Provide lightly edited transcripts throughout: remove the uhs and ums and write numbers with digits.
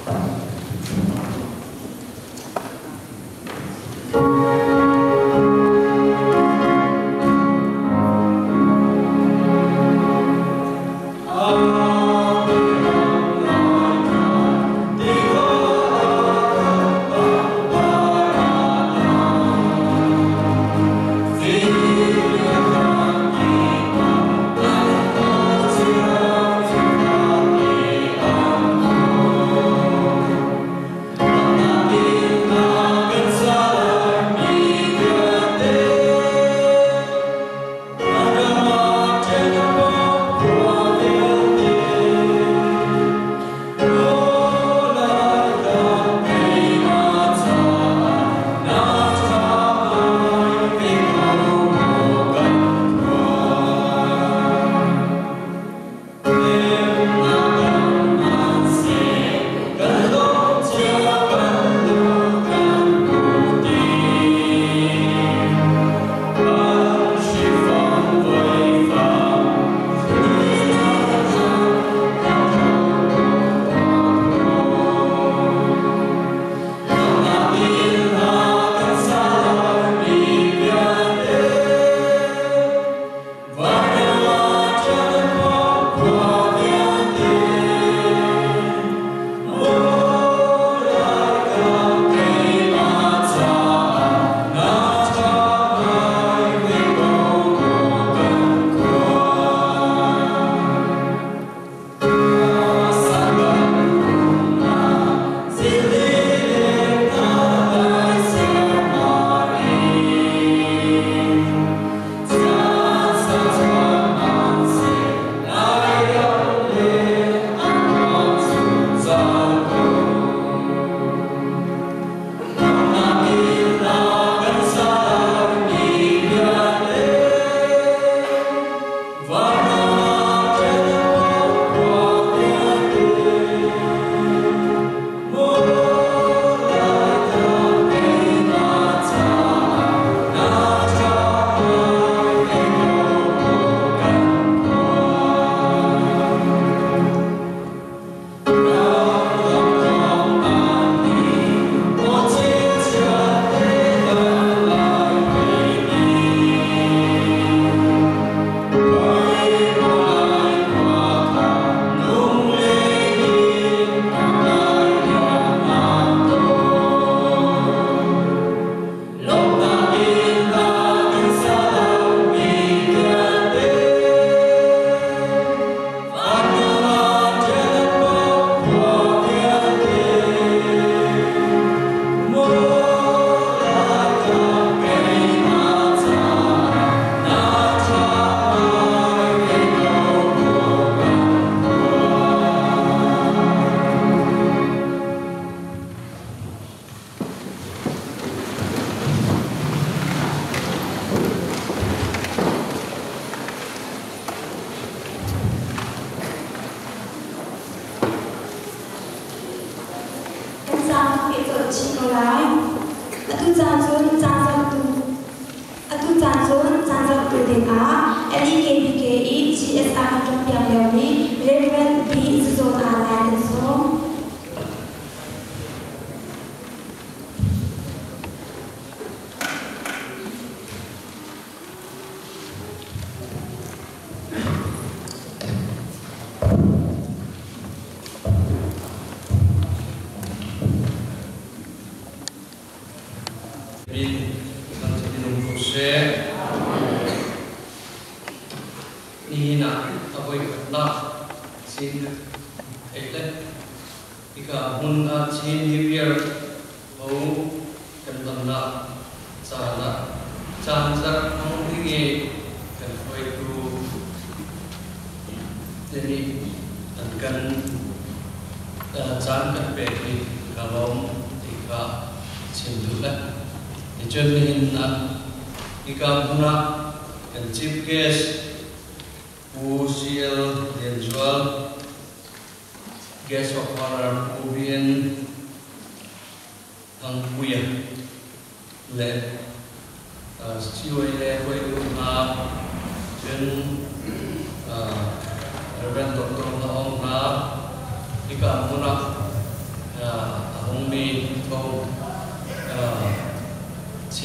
Kan caan pehzulh chih ko lai. Atu caan cun caan zohtu Atu caan cun caan zohtu dingah LEKBK i GSR kan ṭuanpiak liomi Rev. B. Zazawn Aa Lai kan sawm. Min thangṭhat in um ko seh. Nihin ah a voikhatnak Chin theih le hika hmun ah Chin New Year ho kan tonnak caan ah caan zarh hmang ding i kan hruaitu te nih an kan caan kan pek i ka lawm ti kha chim duh le. Ticun nihin ah hika hmun ah kan chief guest Pu CL Lian Zual, guest of honor Pu BN Thangpuia le COA le hruaitu hna, cun Reverend Dr. Hna Aung hna hika hmun ah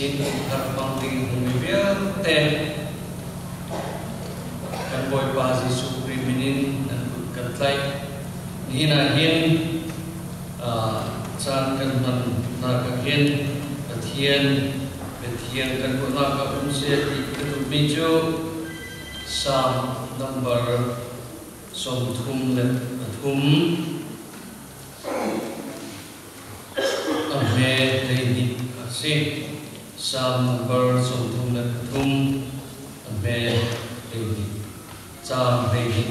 Chin Kumthar hmang ding hmumi vialte kan Bawipa Jesuh Khrih min in nan kut kan tlaih. Nihin ah hin caan kan hmannak ah hin Pathian biathiang kan ruahnak ah um seh ti ka duhmi cu Psalm number 33. A hme 12 a si. Psalm number 33, a hme 12, caang 12.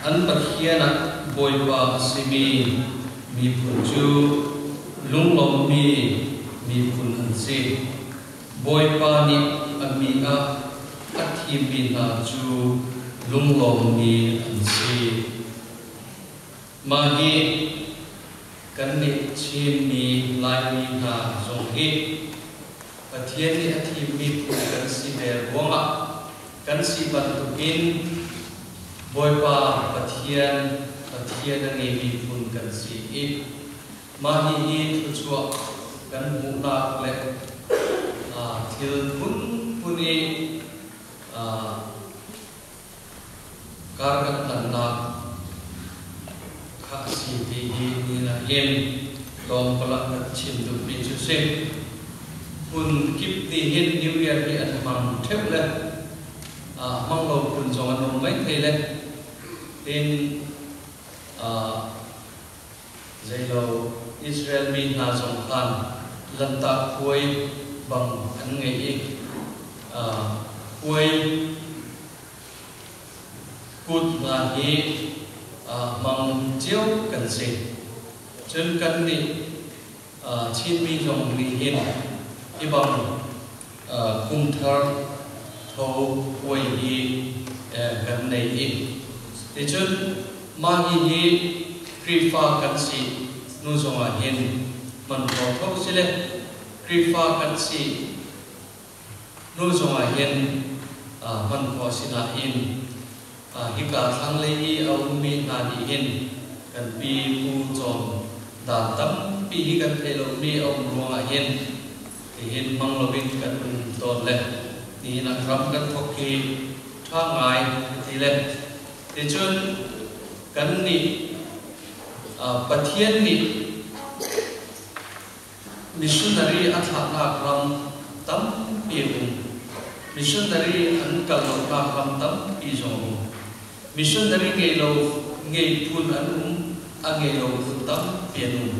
An Pathian ah Bawipa a simi miphun cu lunglawmmi miphun an si. Bawipa nih a mi ah a thimmi hna cu lunglawmmi an si. Mah hi kannih Chinmi, Laimi hna zong hi Pathian nih a thimmi phun kan si ve ruangah kan si bantukin Bawipa Pathian, Pathian a ngeimi phun kan si i mah hihi thluachuah kan hmuhnak le thil phunphun i Kar kan hlannak kha a si ti hi ni ah hin tlawmpal ah kan chim duhmi cu si. Phun kip nih hin New Year hi an hmang ṭheu le hmang lo phun zong an um maithei le tin zeilo Israel mi hna zong khan Lanhtak puai bang an ngei i puai Kut hna hi hmang cio kan si. Cun kannih Chinmi zong nih hin hi bang kumthar tho puai hi kan nei i ticun mah hihi Khrihfa kan si hnu zongah hin hman kho tho sile Khrihfa kan si Hnu zongah hin hman khawh si nain hika thlanglei i a ummi hna nih hin kan pi pu cawm dan tampi hi kan theih lomi a um ruangah hin hihin hmang loin kan um tawn le nihin ah ram kan thok hi ṭha ngai ti le ticun kan nih Pathian nih Missionary a thlahnak ram tampi a um. Missionary an kal lonak ram tampi zong a um. Missionary ngei lo ngei phun an um, a ngei lo phun tampi an um.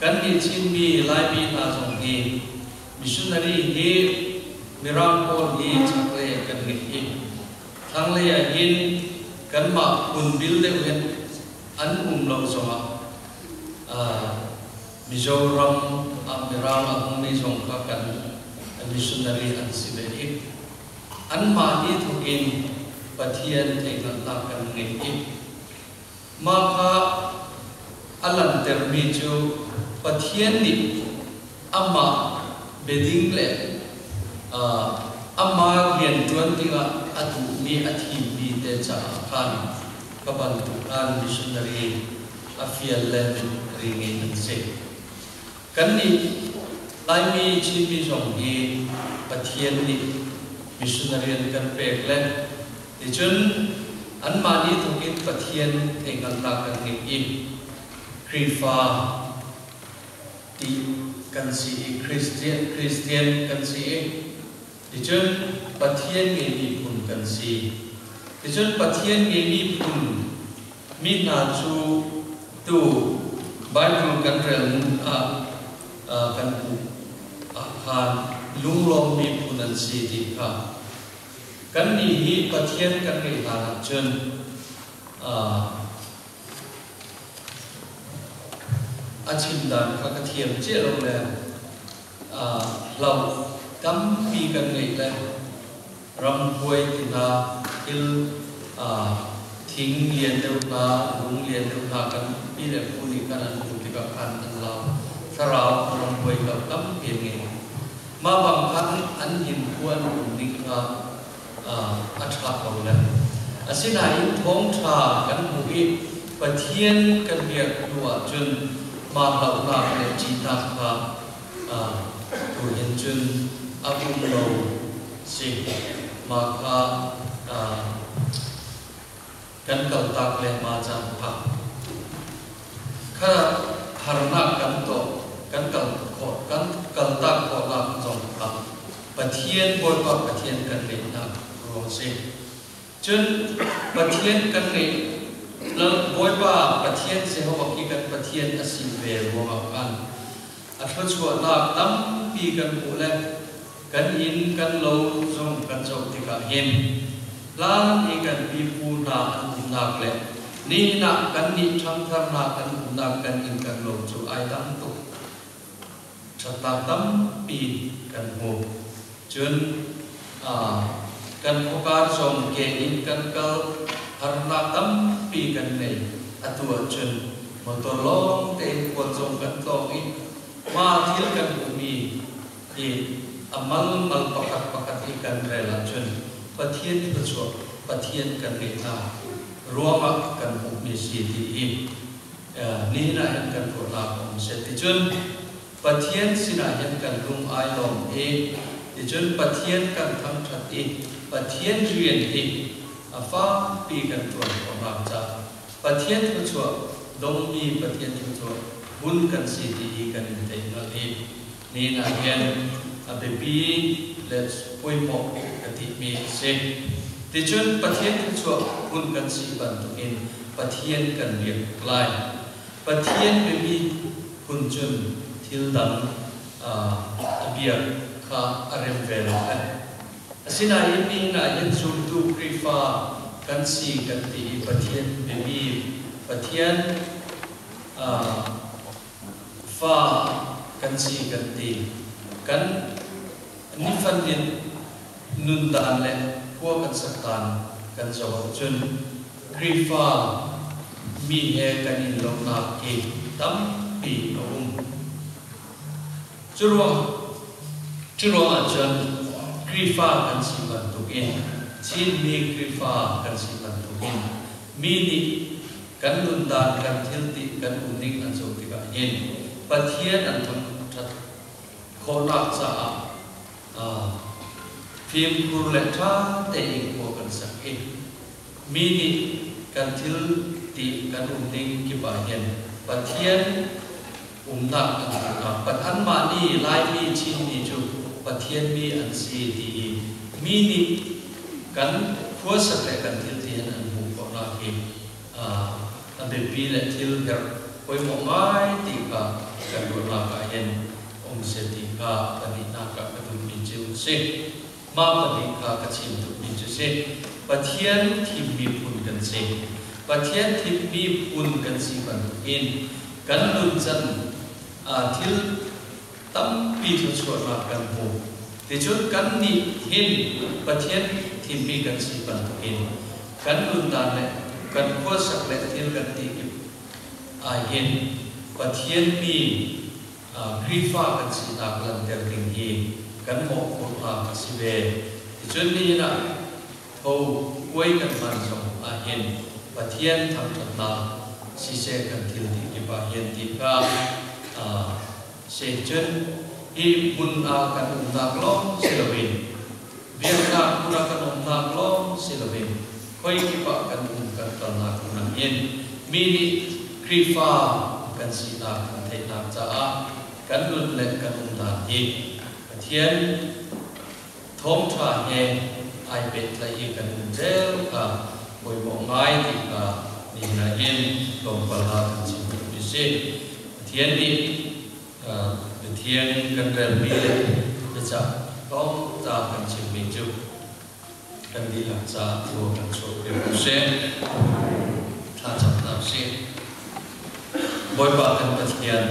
Kannih Chinmi, Laimi hna zong hi missionary hi Mirang pawl hi chaklei ah kan ngeih i thlanglei ah hin kanmah phun bil deuh hin an um lo zongah Mizoram ah Mirang a hungmi zong kha kan missionary an si ve i anmah nih thawk in Pathian theihhngalhnak kan ngei i mah kha a lantermi cu Pathian nih amah biading le amah rianṭuan dingah a duhmi a thimmi te caah khan ka bantuk khan missionary a fial le ri ngei an si. Kannih Laimi Chinmi zong hi Pathian nih missionary an kan pek le ticun anmah nih thawkin Pathian theihhngalhnak kan ngeih i Khrihfa ti kan si i Christian Christian kan si i ticun Pathian ngeimi phun kan si. Ticun Pathian ngeimi phun Mi hna cu tu Bible kan rel ah kan hmuh ah khan lunglawmmi phun an si ti kha kannih hi Pathian kan ngeih hlan ahcun a chim dan kha ka thiam cia lo le hloh tampi kan ngeih le ramhuai ti hna thil thing lian deuh hna lung lian deuh hna kan pi le pu nih khan an hmuh tikah khan an lau thlarau ramhuai lo tampi an ngei. Mah bang khan an hin khua an um ning kha a ṭha ko le asinain thawngṭha kan hmuh i Pathian kan biak hnu ahcun mah hlauhnak le ṭihnak kha Tu hin cun a um lo si. Mah kha kan kaltak le ma caan phak kha harnak kan tuah kan kal khawh kan kaltak khawhnak zong kha Pathian Bawipa Pathian kan ngeihnak ruang si. Cun Pathian kan ngeih Bawipa Pathian Jehovah khi kan Pathian a si ve ruangah khan a thluachuahnak tampi kan hmuh le kan inn kan lo zong kan zoh tikah hin hlan i kan pipu hna an umnak le nihin ah kannih ṭhangthar hna kan umnak kan inn kan lo cu ai dang tuk. Ṭhatnak tampi kan hmu. Cun kan khuakar zong ke in kan kal, harnak tampi kan ngei. Atu ahcun motor lawng tein khual zong kan tlawng i mah thil kan hmuhmi hi a malmal pakhat pakhat i kan rel ahcun Pathian thluachuah Pathian kan ngeih hna ruangah kan hmuhmi si ti hi nihin ah hin kan ruahnak a um seh. Ticun Pathian sinah hin kan lung ai lawm i ticun Pathian kan thangṭhat i Pathian rian hi a fakpi kan ṭuan khawhnak caah Pathian thluachuah dongmi Pathian thluachuah hun kan si ti hi kan in theih hngalh i nihin ah hin a biapi le pawimawh ka timi a si. Ticun Pathian thluachuah hun kan si bantukin Pathian kan biak lai. Pathian biami phun cun thil dang a biak kha a rem ve lo eh. Asinain nihin ah hin zumtu Khrihfa kan si kan ti i Pathian biami Pathian fa kan si kan ti. Kan nifan in nundan le khua kan sak dan kan zoh ahcun Khrihfa mi he kan in lonak hi tampi a um. Curuang ahcun Khrihfa kan si bantukin Chinmi Khrihfa kan si bantukin mi nih kan nundan, kan thilti, kan umning an zoh tikah hin Pathian an thangṭhat khawhnak caah fimkhur le ṭha tein khua kan sak i mi nih kan thil ti kan umning kip ah hin Pathian umnak an hmuhnak anmah nih Laimi Chinmi cu Pathian mi an si ti i mi nih kan khuasak le kan thil ti hin an hmuh khawhnak hi a biapi le thil herh pawimawh ngai ti kha kan ruahnak ah hin um seh ti kha pahnihnak ah ka duhmi cu a si. Mah pahnih kha ka chim duhmi cu si. Pathian thimmi phun kan si. Pathian thimmi phun kan si bantukin kan nuncan thil tampi thluachuahnak kan hmu. Ticun kannih hin Pathian thimmi kan si bantukin kan nundan le kan khuasak le thil kan ti kip ahhin Pathian mi Khrihfa kan sinak langhter ding hi kan mawhphurhnak a si ve. Ticun nihin ah tho kuai kan hman zong ahhin Pathian thangṭhatnak siseh kan thil ti kip ahhin ti kha si. Cun hi hmun ah kan umnak lawng si loin biaknak hmun ah kan umnak lawng si loin khoi kip ah kan um kan kalnak hmun ah hin mi nih Khrihfa kan sinak kan theihnak caah kan nun le kan umnak hi Pathian thawngṭha he ai pehtlaih i kan um zel kha pawimawh ngai ti kha nihin ah hin tlawmpal ah kan chim duhmi si. Pathian nih Pathian kan relmi le biacah thawngṭha kan chimmi cu kan dihlak caah thlua kan chuahpi ko seh. Thla cam hna usih. Bawipa kan Pathian,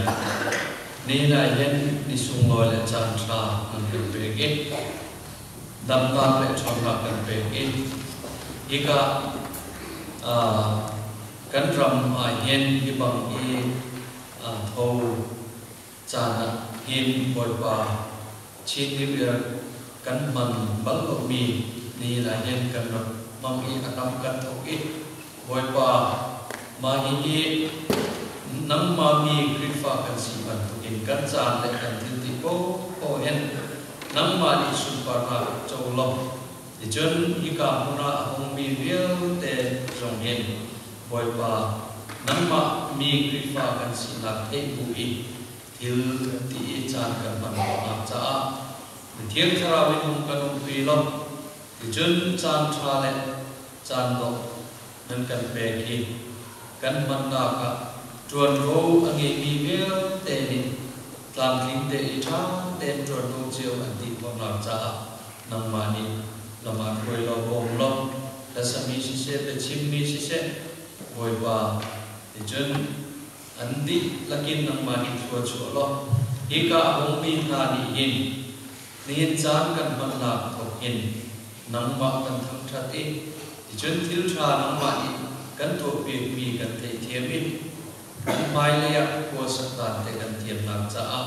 nihin ah hin ni sunglawi le caan ṭha nan kan pek i damnak le ṭhawnnak kan pek i hika kan ram ah hin hi bang i tho caan ah hin Bawipa Chin New Year kan hman bal lomi nihin ah hin kan rak hmang i a ram kan thawk i Bawipa mah hihi nangmah mi Khrihfa kan si bantukin In kan caan le kan thil ti paohpaoh hin nangmah nih sunparnak co law, ticun hika hmun ah a hungmi vialte zong hin Bawipa, nangmah mi Khrihfa kan sinak theih bu i thil kan ti i caan kan hman khawhnak caah na Thiang Thlarau in hung kan umpi law, ticun caan ṭha le caan dawh nan kan pek i kan hmannak ah ṭuanvo a ngeimi vialte nih tlamtling te i ṭha tein ṭuanvo cio an ti khawhnak caah nangmah nih lam ah hruai law bawm law hlasami siseh biachimmi siseh Bawipa ticun an dihlak in nangmah nih thlua chuah law hika a hungmi hna nih hin nihin caan kan hmannak thawk hin nangmah kan thangṭhat i ticun thil ṭha nangmah nih kan tuahpiakmi kan theihthiam i kan hmailei ah khua sak dan te kan thiamnak caah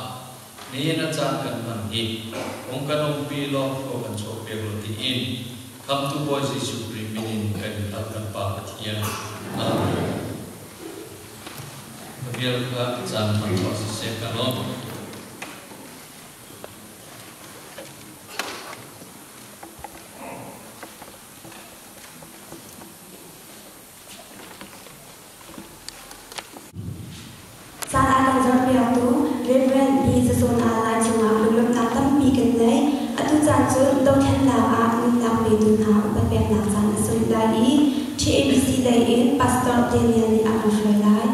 nihin a caan kan hman hi hung kan umpi law thlua kan chuahpiak law tiin Khamhtu Bawi Jesuh Khrih min in kan in hal kan Pa Pathian. Amen. Ka kha caan hman khawh siseh ka lawm. Caan a kan zorpiaktu Rev. B. Zazawn Ah Lai cungah lunglawmhnak tampi kan ngei. Atu caan cu dothlennak ah nunnak petu hna upat peknak caan a sung lai i TABC lei in Pastor Daniel nih a kan hruai lai.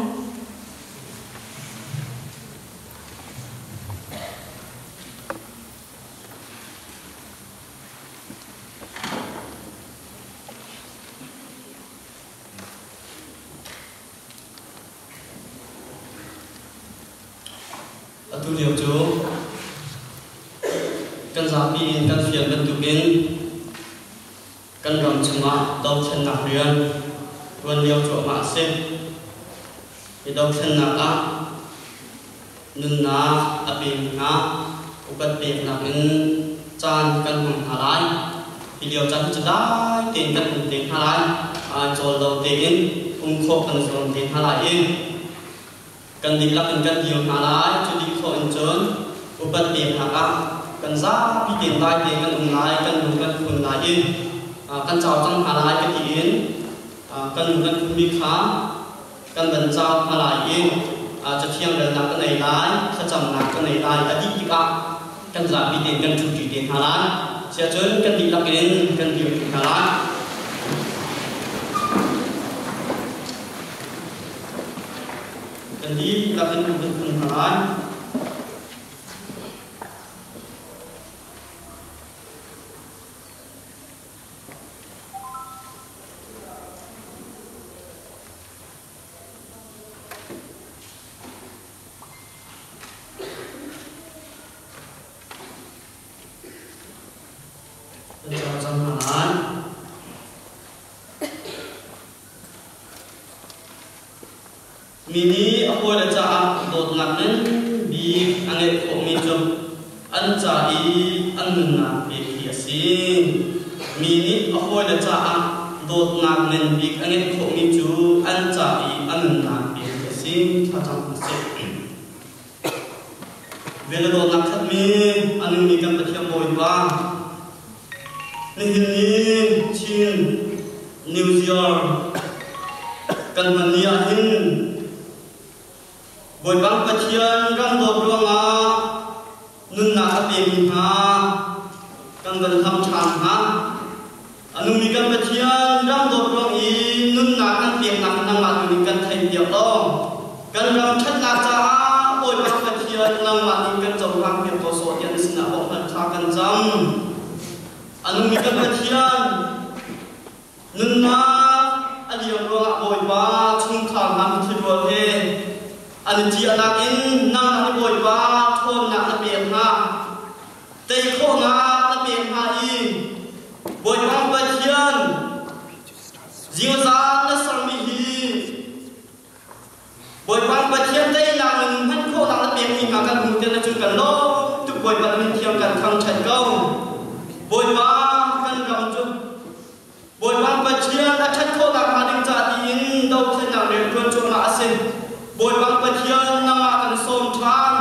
Atu lio cu kan zapi in kan fian bantukin kan ram chungah dothlennak rian ṭuan lio cuahmah a si. Hi dothlennak ah nunnak a pemi hna upat peknak in caan kan hmang hna lai. Hi lio caan hi cu dai tein kan um te hna lai. Cawl lo tein um khawh kan zuam te hna lai i kan dihlak in kan dir hna lai. Cu dih khawh in cun upat peknak ah kan zapi tein dai tein kan um lai, kan lung kan phun lai i kan cau cang hna lai ka ti in kan lung kan phunmi kha kan van cau hna lai i cathiang relnak ka nei lai, thlacamnak ka nei lai a dih tikah kan zapi tein kan ṭhuṭi te hna lai. Siahcun kan dihlak in kan dirpi hna lai. Kan dihlak in kan phun hna lai. Mi nih a hawile caah dawtnak nganbik a ngeih khawhmi cu an ca i an nunnak pek hi a si. Mi nih a hawile caah dawtnak nganbik a ngeih khawhmi cu an ca i a nunnak pek hi a si. Thlacam hna sih. Vel le dawtnak khatmi a nungmi kan Pathian Bawipa, nihin ni Chin New Year kan hman ni ah hin Bawipa Pathian ram dawt ruangah nunnak a pemi hna kan van hlam ṭhan hna. A nungmi kan Pathian ram dawt ruang i nunnak kan peknak nangmah tu nih kan theihpiak law kan ram ṭhatnak caah Bawipa Pathian nangmah nih kan cohlang piak ko sawh tiah na sinah bawmhnak thla kan cam. A nungmi kan Pathian nunnak a liam ruangah Bawipa chungkhar hna mithirual he an i ṭiahnak in nangmah nih Bawipa ṭhawnnak na pek hna. Tei khawhnak na pek hna i Bawipa Pathian zingzan na sermi hi Bawipa Pathian teinak in hman khawhnak na pekmi hna kan hmuh tiah na cung kan lawm tuk. Bawipa min thiang kan thangṭhat ko. Bawipa kan ram cu Bawipa Pathian a ṭhat khawhnak hnga ding ca tiin dothlennak rian ṭuan cuahmah a si. Bawipa Pathian nangmah kan sawm ṭhan.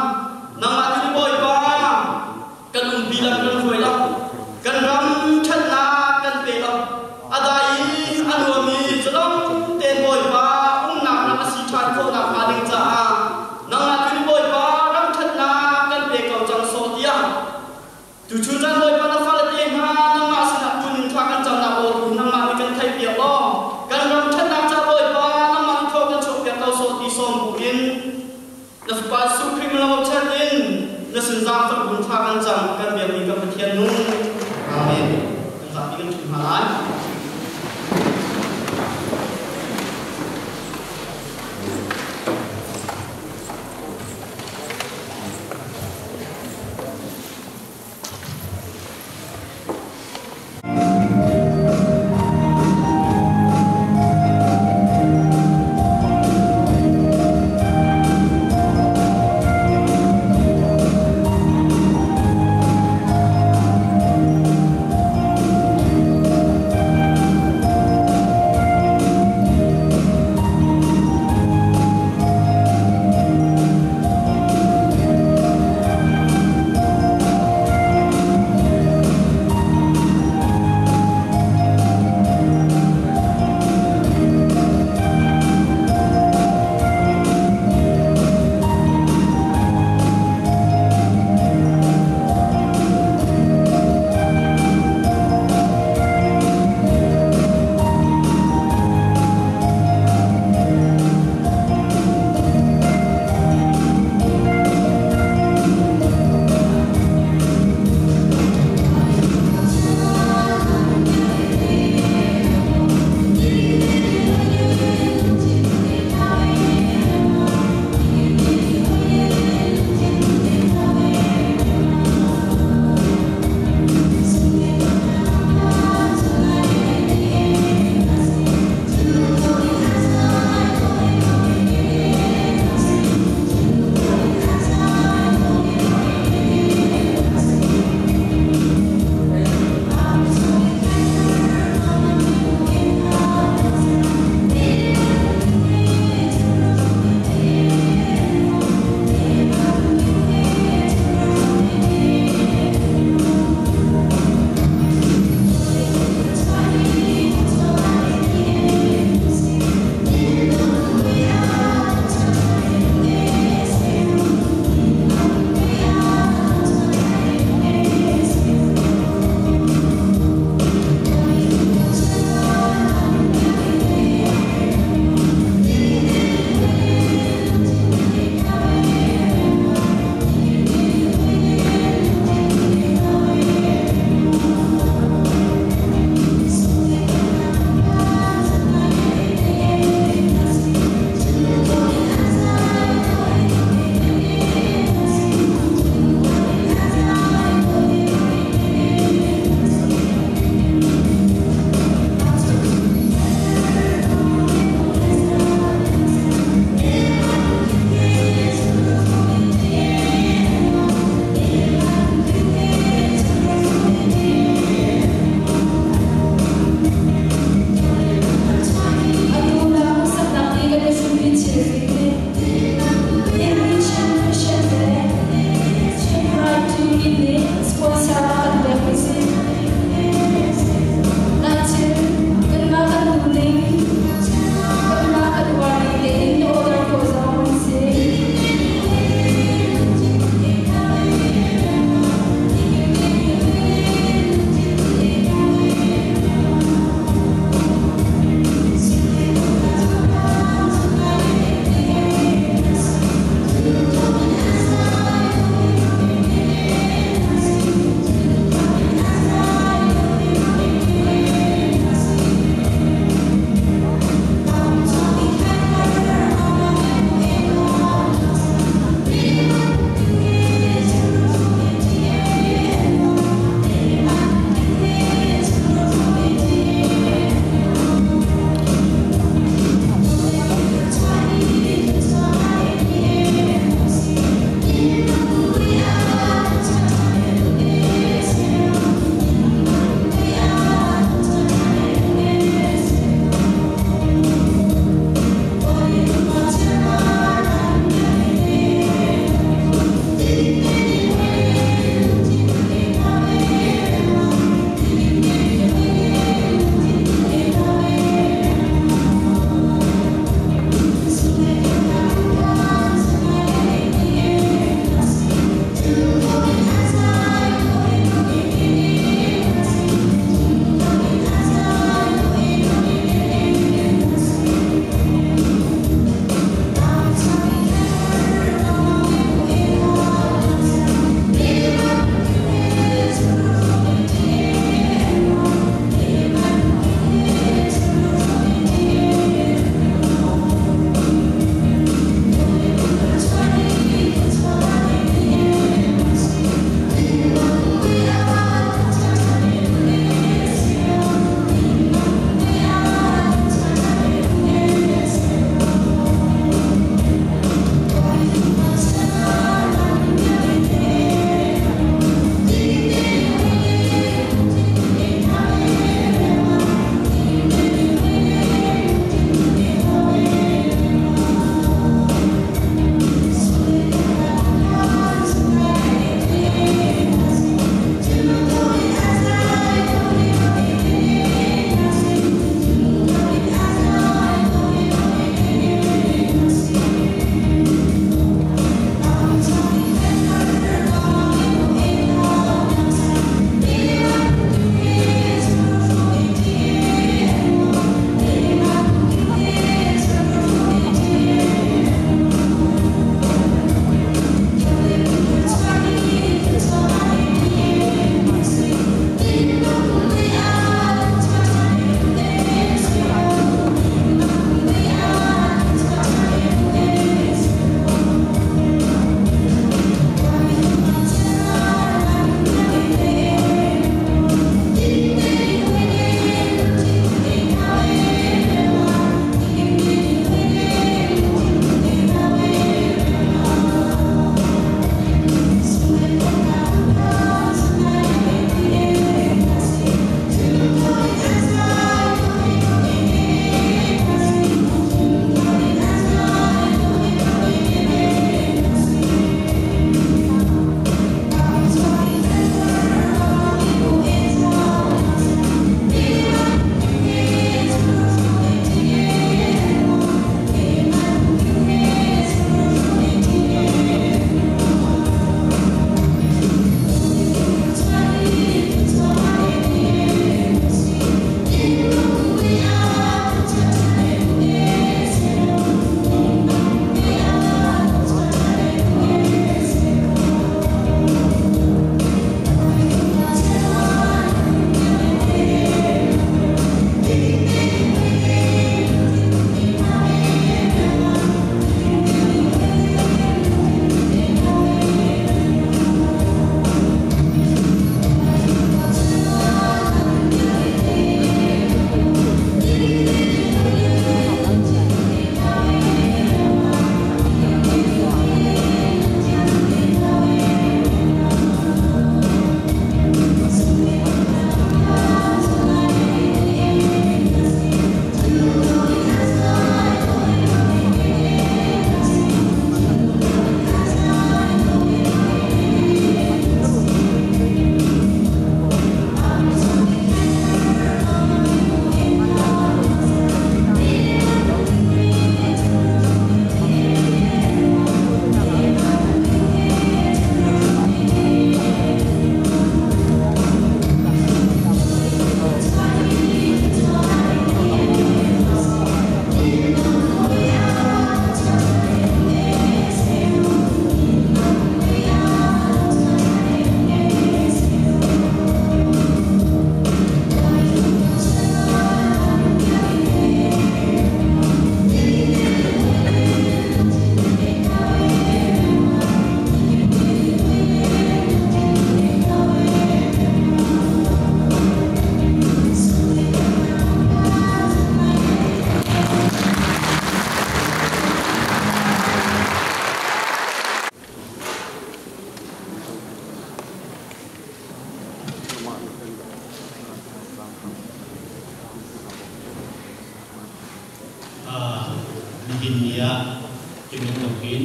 Nihin ni ah hi bantukin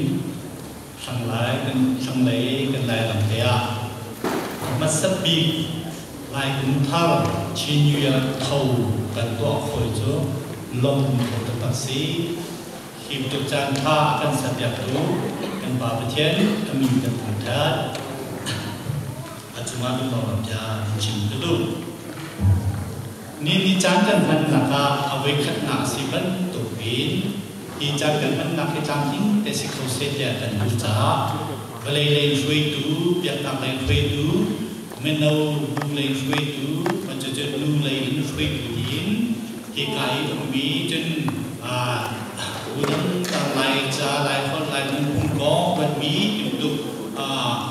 thlanglai kan thlanglei kan Lairam te ah a hmasa bik Lai Kum Thar Chin New Year tho kan tuah khoi cu lawmh um kho taktak si. Hi bantuk caan tha a kan serpiaktu kan Pa Pathian a min kan thangthat. A cungah lunglawmhnak bia in chim ka duh. Ni ni caan kan hmannak ah a voikhatnak a si bantukin hi caan kan hmannak hi tlamtling te si kho seh tiah kan duh caah vawlei lei hruaitu, biaknak lei hruaitu, mino bu lei hruaitu, cucu nu lei in hruaitu tiin hika i ummi cun bu dangdang Laica, Laiholh, Lai nunphung kong ruatmi timtuk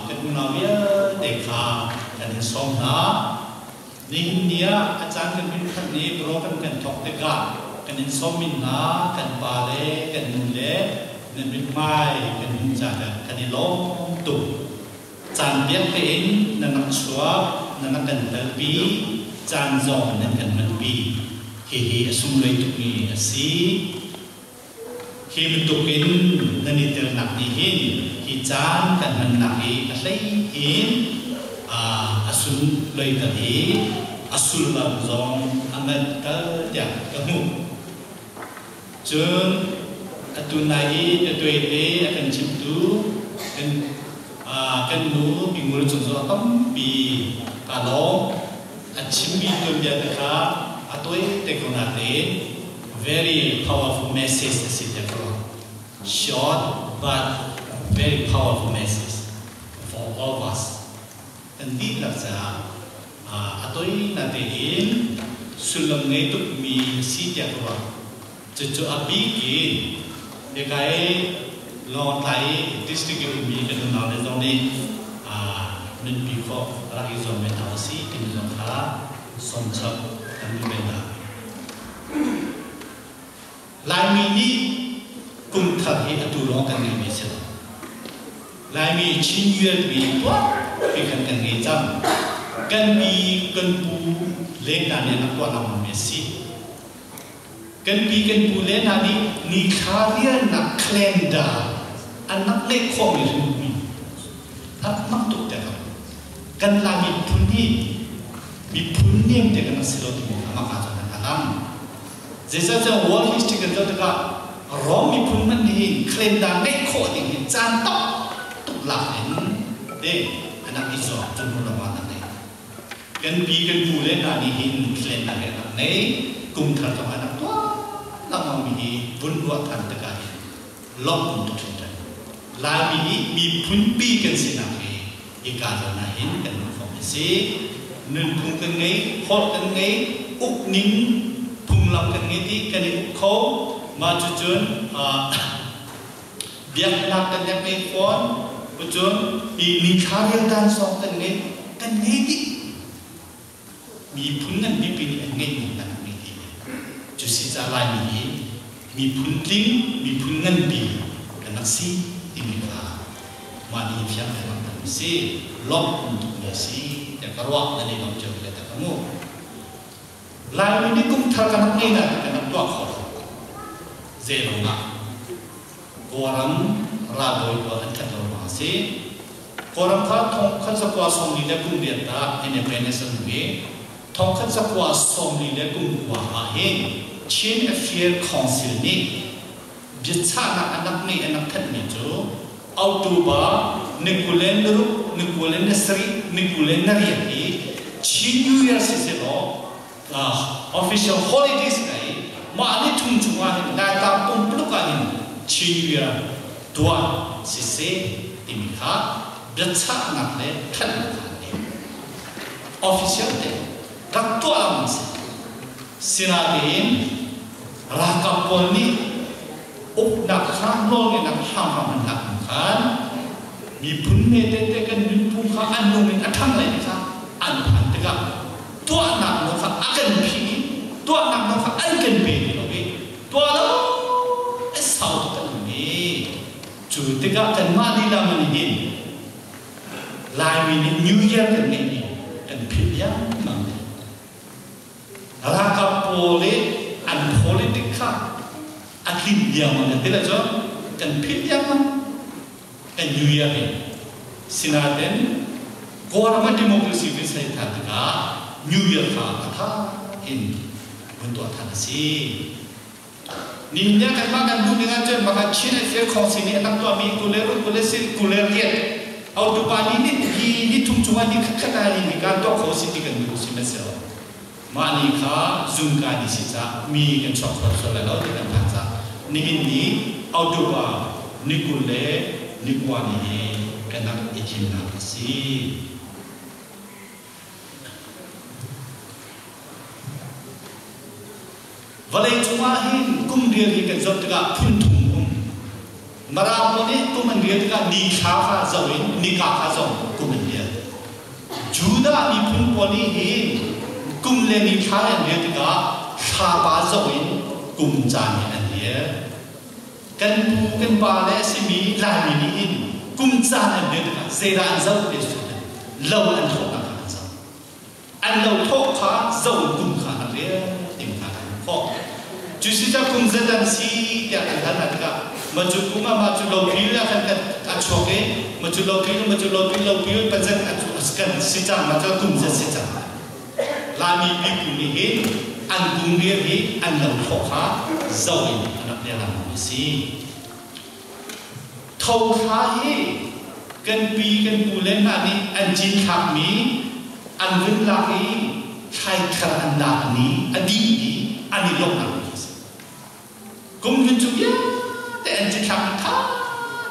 kan unau vialte kha kan in sawm hna. Nihin ni ah a caan kan hun phanh i program kan thawk tikah kan in sawmmi hna kan pa le kan nu le nan mithmai kan hmuh caah kan i lawm tuk. Caan biak tein nan rak chuak, nan rak kan telpi, caan zong nan kan hmanpi. Hihi a sunglawi tukmi a si. Hi bantukin nan i telnak nih hin hi caan kan hmannak hi a hlei in a sunloiter i a sullam zong a nganter tiah ka hmuh. Cun atu nai i biatuaite a kan chimtu kan kan nu Pi Ngur cung zong tampi kaa lawm. A chimmi tuanbia te kha a tawi te ko natein very powerful message a si te ko. Short but very powerful message for all of us. Kan dihlak caah a toi natein sullam ngei tukmi a si tiah ka ruah. Cucu a bik in biakai Lawngtlai district i ummi kan unau le zong nih nunpi khawh rak i zuam ve hna usih timi zong kha sawmchap kan duh ve hna. Laimi nih kum thar hi atu lawng kan ngeimi a si lo. Laimi Chin Yuan tuah ti khan kan ngei cang. Kan pi kan pu le hna nih an rak tuah lengmangmi a si. Kan pi kan pu le hna nih nithla rialnak calendar an rak ngeih khawhmi hrimhrim a mak tuk te ko. Kan Lai miphun hi miphun niam te kan rak si lo timi kha mah ah cun a lang. Zeicahtiah world history kan zoh tikah Rom miphun hmanh nih hin calendar ngeih khawh ding hi caan tam tuk lak in te an rak i zuam cu hnu lawng ah an ngei. Kan pi kan pu le hna nih hin calendar hi an rak ngei. Kum thar zong an rak tuah lengmang mi hi vun ruah than tikah hin lawmh um tuk hringhran. Laimi hi miphun pi kan sinak hi hika zawn ah hin kan hmuh khawh a si. Nunphung kan ngei, holh kan ngei, ukning phunglam kan ngei ti kan i uk kho. Mah cucun biaknak kan rak ngei fawn. Cucun hi nithla rialdan zong kan ngei, kan ngei dih. Miphun ngan pipi nih an ngeihmi an ngei ti. Cu si ca Laimi hi miphun tling, miphun nganpi kan rak si timi kha mah nih fiang te langhter a si. Lawmh um tukmi a si tiah ka ruah nan i lawm cio le ta ka mu. Laimi nih kum thar kan rak ngei na kan rak tuah khawh lo. Zeilong ah Kawlram ralbawi pawl an that lo ruang a si. Kawlram kha thong khat zakua sawmli le kum riat ah independence an hmu i thong khat zakua sawmli le kum kua ah hin Chin Affair Council nih biachahnak an rak ngeih an rak thanhmi cu October ni 26, ni 27, ni 28 hi Chin New Year siseh law official holidays ngai mah ni thum chungah hin Laitlang pumpuluk ah hin Chin Year tuah siseh timi kha biachahnak le thanhnak kha an ngei. Official te rak tuah lengmang si. Sinain ralkap pawl nih uknak kha nawlngeihnak hramhram an lak hnu khan miphun hme tete kan nunphung kha an nung in a ṭhang lai ti kha an phan tikah tuahnak nawl kha a kan phih i tuahnak nawl kha an kan pe ti lo i tuah lo a sau tuk kan um i cu tikah kanmah lila man hin Laimi nih New Year kan ngeihmi kan philh riangmang. Ralkap pawl i an politic kha A tlin diangmang kan ti le cu kan philh diangmang kan New Year hi. Sinain Kawlram ah democracy kan ser than tikah New Year kha a tha in vun tuah than a si. Nihin ah kanmah kan duh ning ahcun maka Chin and Fair Council nih an rak tuahmi kule ruk kule si kule riat autupa ni ni hi ni thum chungah ni khat khat ah ni kan tuah kho si ti kan duh si masel mah ni kha zungka ni si ca mi kan chuak kho sual lai lo ti kan phan ca nihin ni autupa ni kul le ni kua ni hi kan rak i thimnak a si. Vawlei cungah hin kum rial hi kan zoh tikah phun thum um. Mara pawl nih kum an rial tikah ni thla kha zoh in nika kha zoh kum an rial. Judah miphun pawl nih hin kum le ni thla an rial tikah thlapa zoh in kum caan hi an rial. Kan pu kan pa le a simi Laimi nih hin kum caan an rial tikah zeidah an zoh ti lo an thawhnak kha an zoh. An lo thawh kha zohkum kha an rel ding kha an thawh. Cu si ca kum zat an si tiah kan hal hna tikah ma cu kum ah mah cu lopil ah khan kan a chuak i ma cu lopil ma cu lopil lopil pazat a kan si cang ma cu kum zat si cang. Laimi pipu nih hin an kum rian hi an lo thawh kha zoh in an rak rel a si. Tho thla hi kan pi kan pu le hna nih an cinthlakmi an vun lak i thlaithar an lak ni a dih i an i lawmhnak ni a si. Kum hlun cu vialte an cinthlak i tha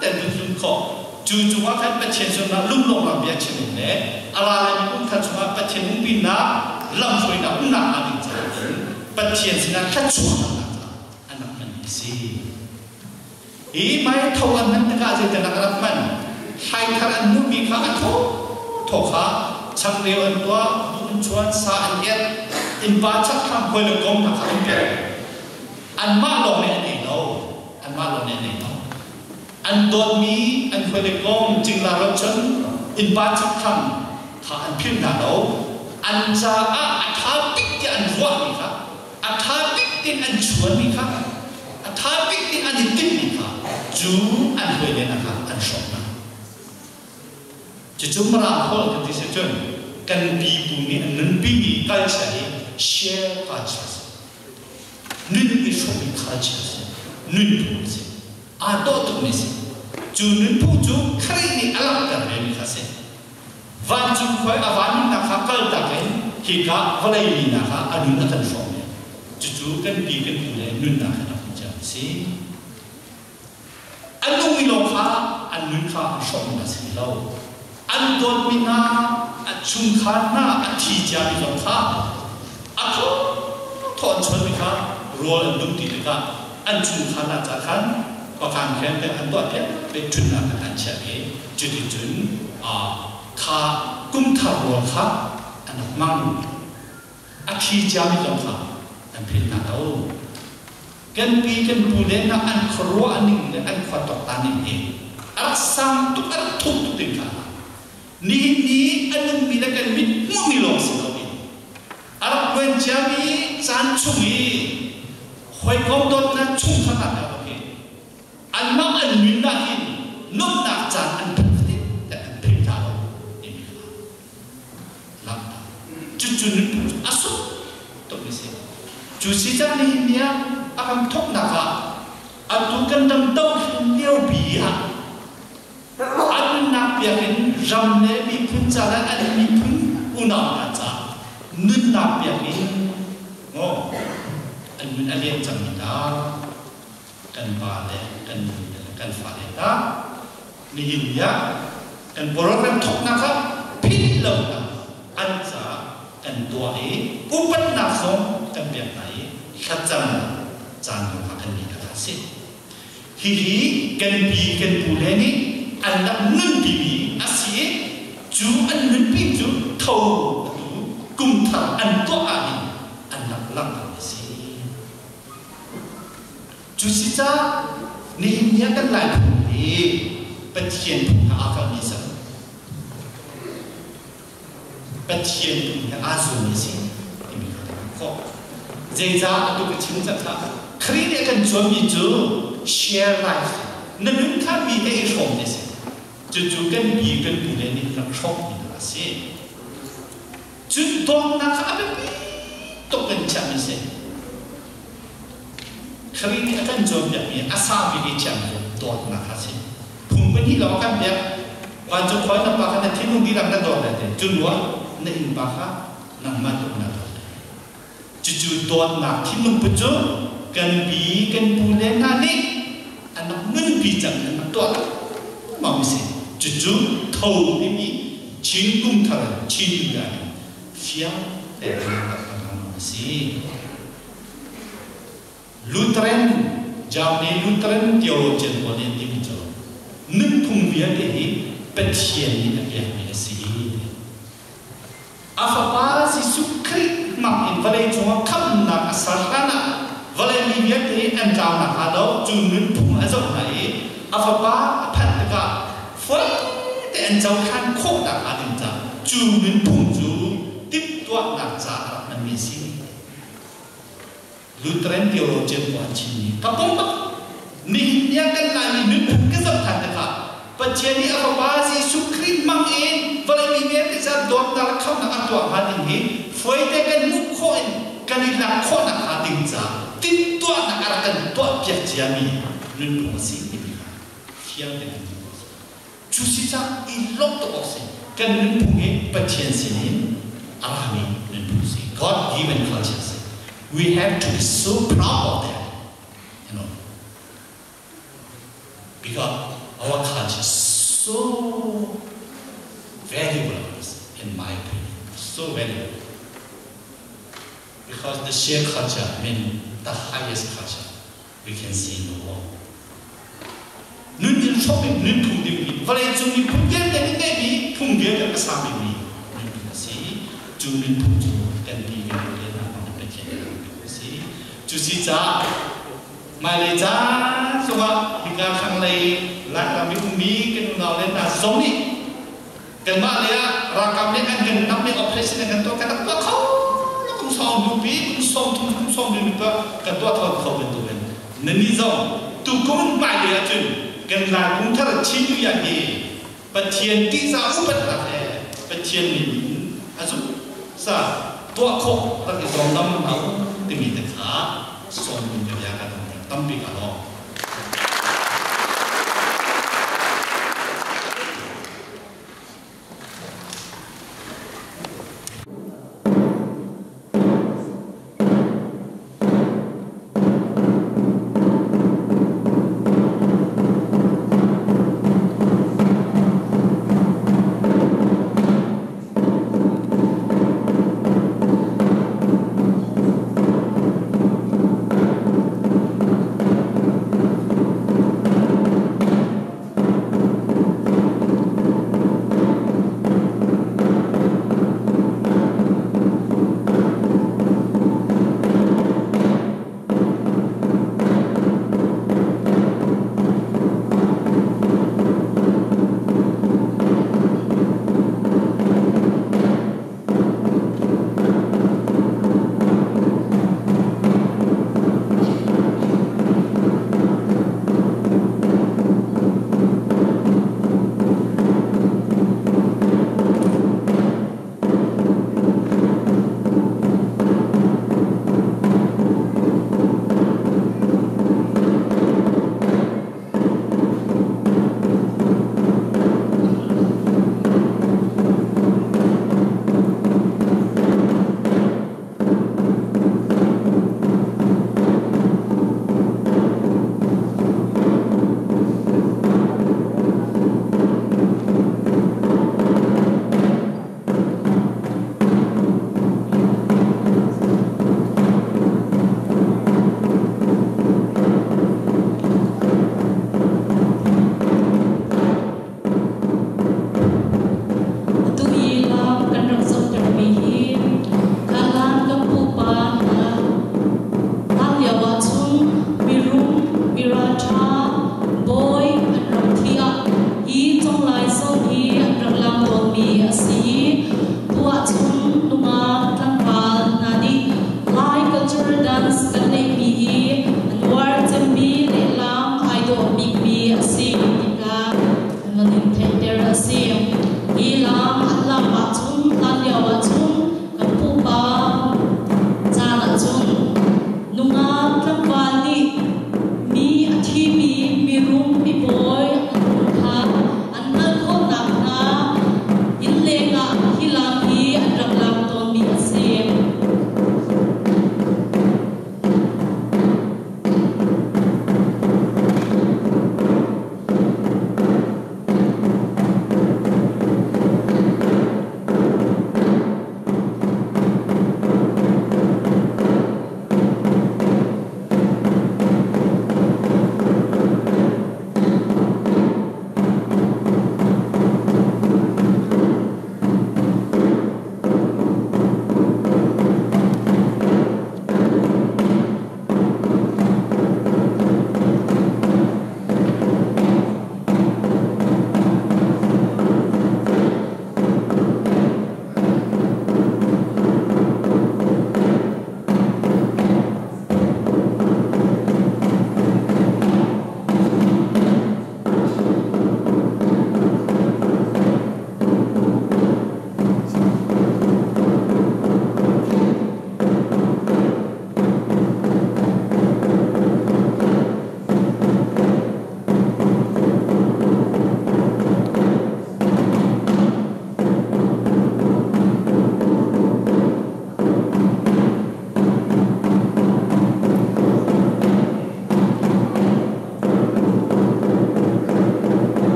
tein an vun hlun khawh. Cu cungah khan Pathian sinah lunglawmhnak bia chim in le a ra laimi kum thar chungah Pathian umpinak lamhruainak umnak hnga ding caah Pathian sinah thluachuahnak caah an rak hmanmi a si. Hi mai tho an hman tikah zeitindah a rak hman? Hlaithar an hmuhmi kha a thaw thaw kha changreu an tuah, buh an chuan, sa an erh, innpa chakthlam khuai le kom hna kha an pek. Anmah lawng nih an ei lo. Anmah lawng nih an ei lo. An dawtmi an khuai le kom cingla rochan innpa chakthlam kha an philh hna lo. An caah a ṭha bik tiah an ruahmi kha a ṭha bik in an chuanmi kha a ṭha bik in an i timhmi kha cu an hawile hna kha an hrawk hna. Cucu Mirang holh kan ti si cun kan pipu nih an nunpimi culture hi share culture a si. Nun i hrawmmi culture a si. Nunphung a si. Aa dawh tukmi a si. Cu nunphung cu Khrih nih a langhter vemi kha a si. Vancung khua i a van nunnak kha kaltak in hika vawlei minak ah a nun a kan hrawm i cucu kan pi kan pu le nunnak he rak cia a si. An nung mi lawng kha an nun kha an hrawm a si lo. An dawtmi hna, a chungkhar hna a thi ciami zong kha a thaw thaw an chuanmi kha rawl an dum ti tikah an chungkhar hna ca khan pakan khen te an tuah piak pe ṭhutnak khan an chiah i Cuticun kha kumthar rawl kha an rak hmang. A thi ciami zong kha an philh hna lo. Kan pi kan pu le hna an khuaruah ning le an khua tuaktan ning hi a rak sang tuk a rak thuk tuk ding kha nihin ni a nungmi le kan mit hmuhmi lawng si loin a rak luan ciami caan chung i hawikom dawtnak chungkhar hna hi Anmah an nunnak hin nuamhnak caan an phanh fatin te an philh hna lo timi kha langhter. Cucu nunphung cu a sung tukmi si. Cu si caan nihin ni ah a kan thawknak ah atu kan ram dohthlen lio pi ah a nunnak piak in ram le miphun ca le an miphun unau hna ca nunnak piak in maw an nun a liam cangmi hna kan pa le kan nu le kan fale hna nihin ni ah kan program thawknak ah philh lonak an caah kan tuah i upatnak zong kan pek hna i thlacam caan zong kha kan ngei kha a si. Hihi kan pi kan pu le nih an rak nunpimi a si i cu an nunpi cu tho atu kum thar an tuah ahhin an rak langhter a si. Cu si caah nihin ni ah kan Lai phung hi Pathian phung he aa kalmi a si. Pathian phung he aa zulmi a si timi kha kan hmuh khawh. Zeicah atu ka chim cang kha? Khrih nih a kan cawnmi cu share life na nun kha mi he i hrawm ti si. Cucu kan pi kan pu le nih rak hrawmmi hna a si. Cun dawtnak kha a biapi tuk in chiahmi si. Khrih nih a kan cawnpiakmi a saupi i chiahmi cu dawtnak kha a si. Phung pahnih lawng a kan pek. Vancung khua na pa kha na thinlung dihlak na dawt lai ti. Cu hnuah na innpa kha nangmah tuk na dawt lai. Cucu dawtnak thinlung put cu kan pi kan pu le hna nih an rak nunpi cang an rak tuah lengmang a si. Cucu tho timi Chin kum thar Chin New Year in fiang tein rak hman a si. Lutheran Germany Lutheran theologian pawl nih an timi cu nunphung vialte hi Pathian nih a pekmi a si. A Fapa Jesuh Khrih hmang in vawlei cungah khamhnak a ser hlanah vawlei mi vialte an tlau nakhnga lo cu nunphung a zoh hna i a Fapa a phanh tikah fawi te an cohlan khawh nakhnga ding caah cu nunphung cu timhtuahnak caah a rak hmanmi a si. Lutheran theologian pawl an chimmi ka pom bak. Nihin ni ah kan Laimi nunphung ka zoh than tikah Pathian nih a Fapa Jesuh Khrih hmang in vawlei mi vialte ca dawtnak le khamhnak a tuah hnga ding hi fuaite kan hmuh khawh in kan i lak khawh nakhnga ding ca timhtuahnak a rak kan tuahpiak ciami nunphung a si timi kha fiang tein kan hmuh khawh. Cu si caah i lawmh tuk awk si. Kan nunphung hi Pathian sinin a rami nunphung si. God given culture si. We have to be so proud of that. You know. Because our culture is so valuable in my opinion. So valuable. Because the share culture, I mean the highest culture we can see in the world. Nun in hrawk in nunphung dingmi vawleicung miphun vialte nih ngeihmi phung vialte a sang bikmi nunphung a si. Cu nunphung cu kan pi kan pu le hna hmang in Pathian nih a a si. Cu si caah hmailei caan zongah hika thlanglei Lairam i ummi kan unau le hna zong nih kanmah lei ah ralkap nih an kan nam i operation an kan tuah kan rak tuah kho lo kum sawm hnupi kum sawm thum kum sawm li tuah kan tuah kho kho bantukin nani zong tukum hmailei ahcun kan Lai kum thar Chin New Year hi Pathian tihzah upatnak he Pathian min a zumh sa tuah khawh rak i zuam lam hna u timi te kha sawm in ka bia kan tampi ka lawm.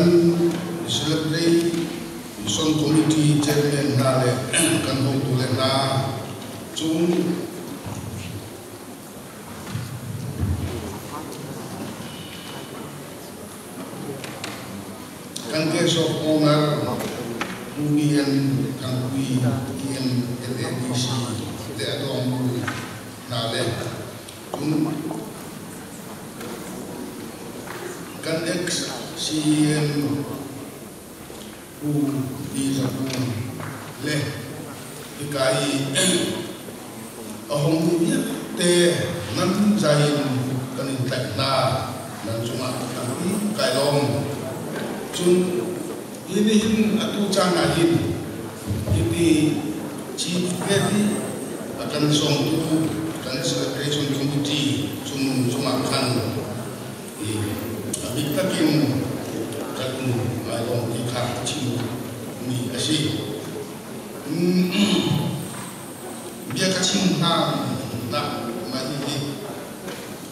Kan Celebration Committee chairman hna le kan hotu le hna cung kan guest of honor Pu BN Thangpui EM LADC le a dawngtu hna le cun kan ex-CEM Pu Ti Za Kung le hika i a hongmi vialte nan zai in kan in tlaih hna. Nan cungah tampi kai lawm. Cun hi nihin atu caan ah hin hiti Chief Guest i a kan sawmtu kan Celebration Committee cung cungah khan a bik takin kan ngai lawm ti kha chim mi a si. Bia ka chim hna nak mah hihi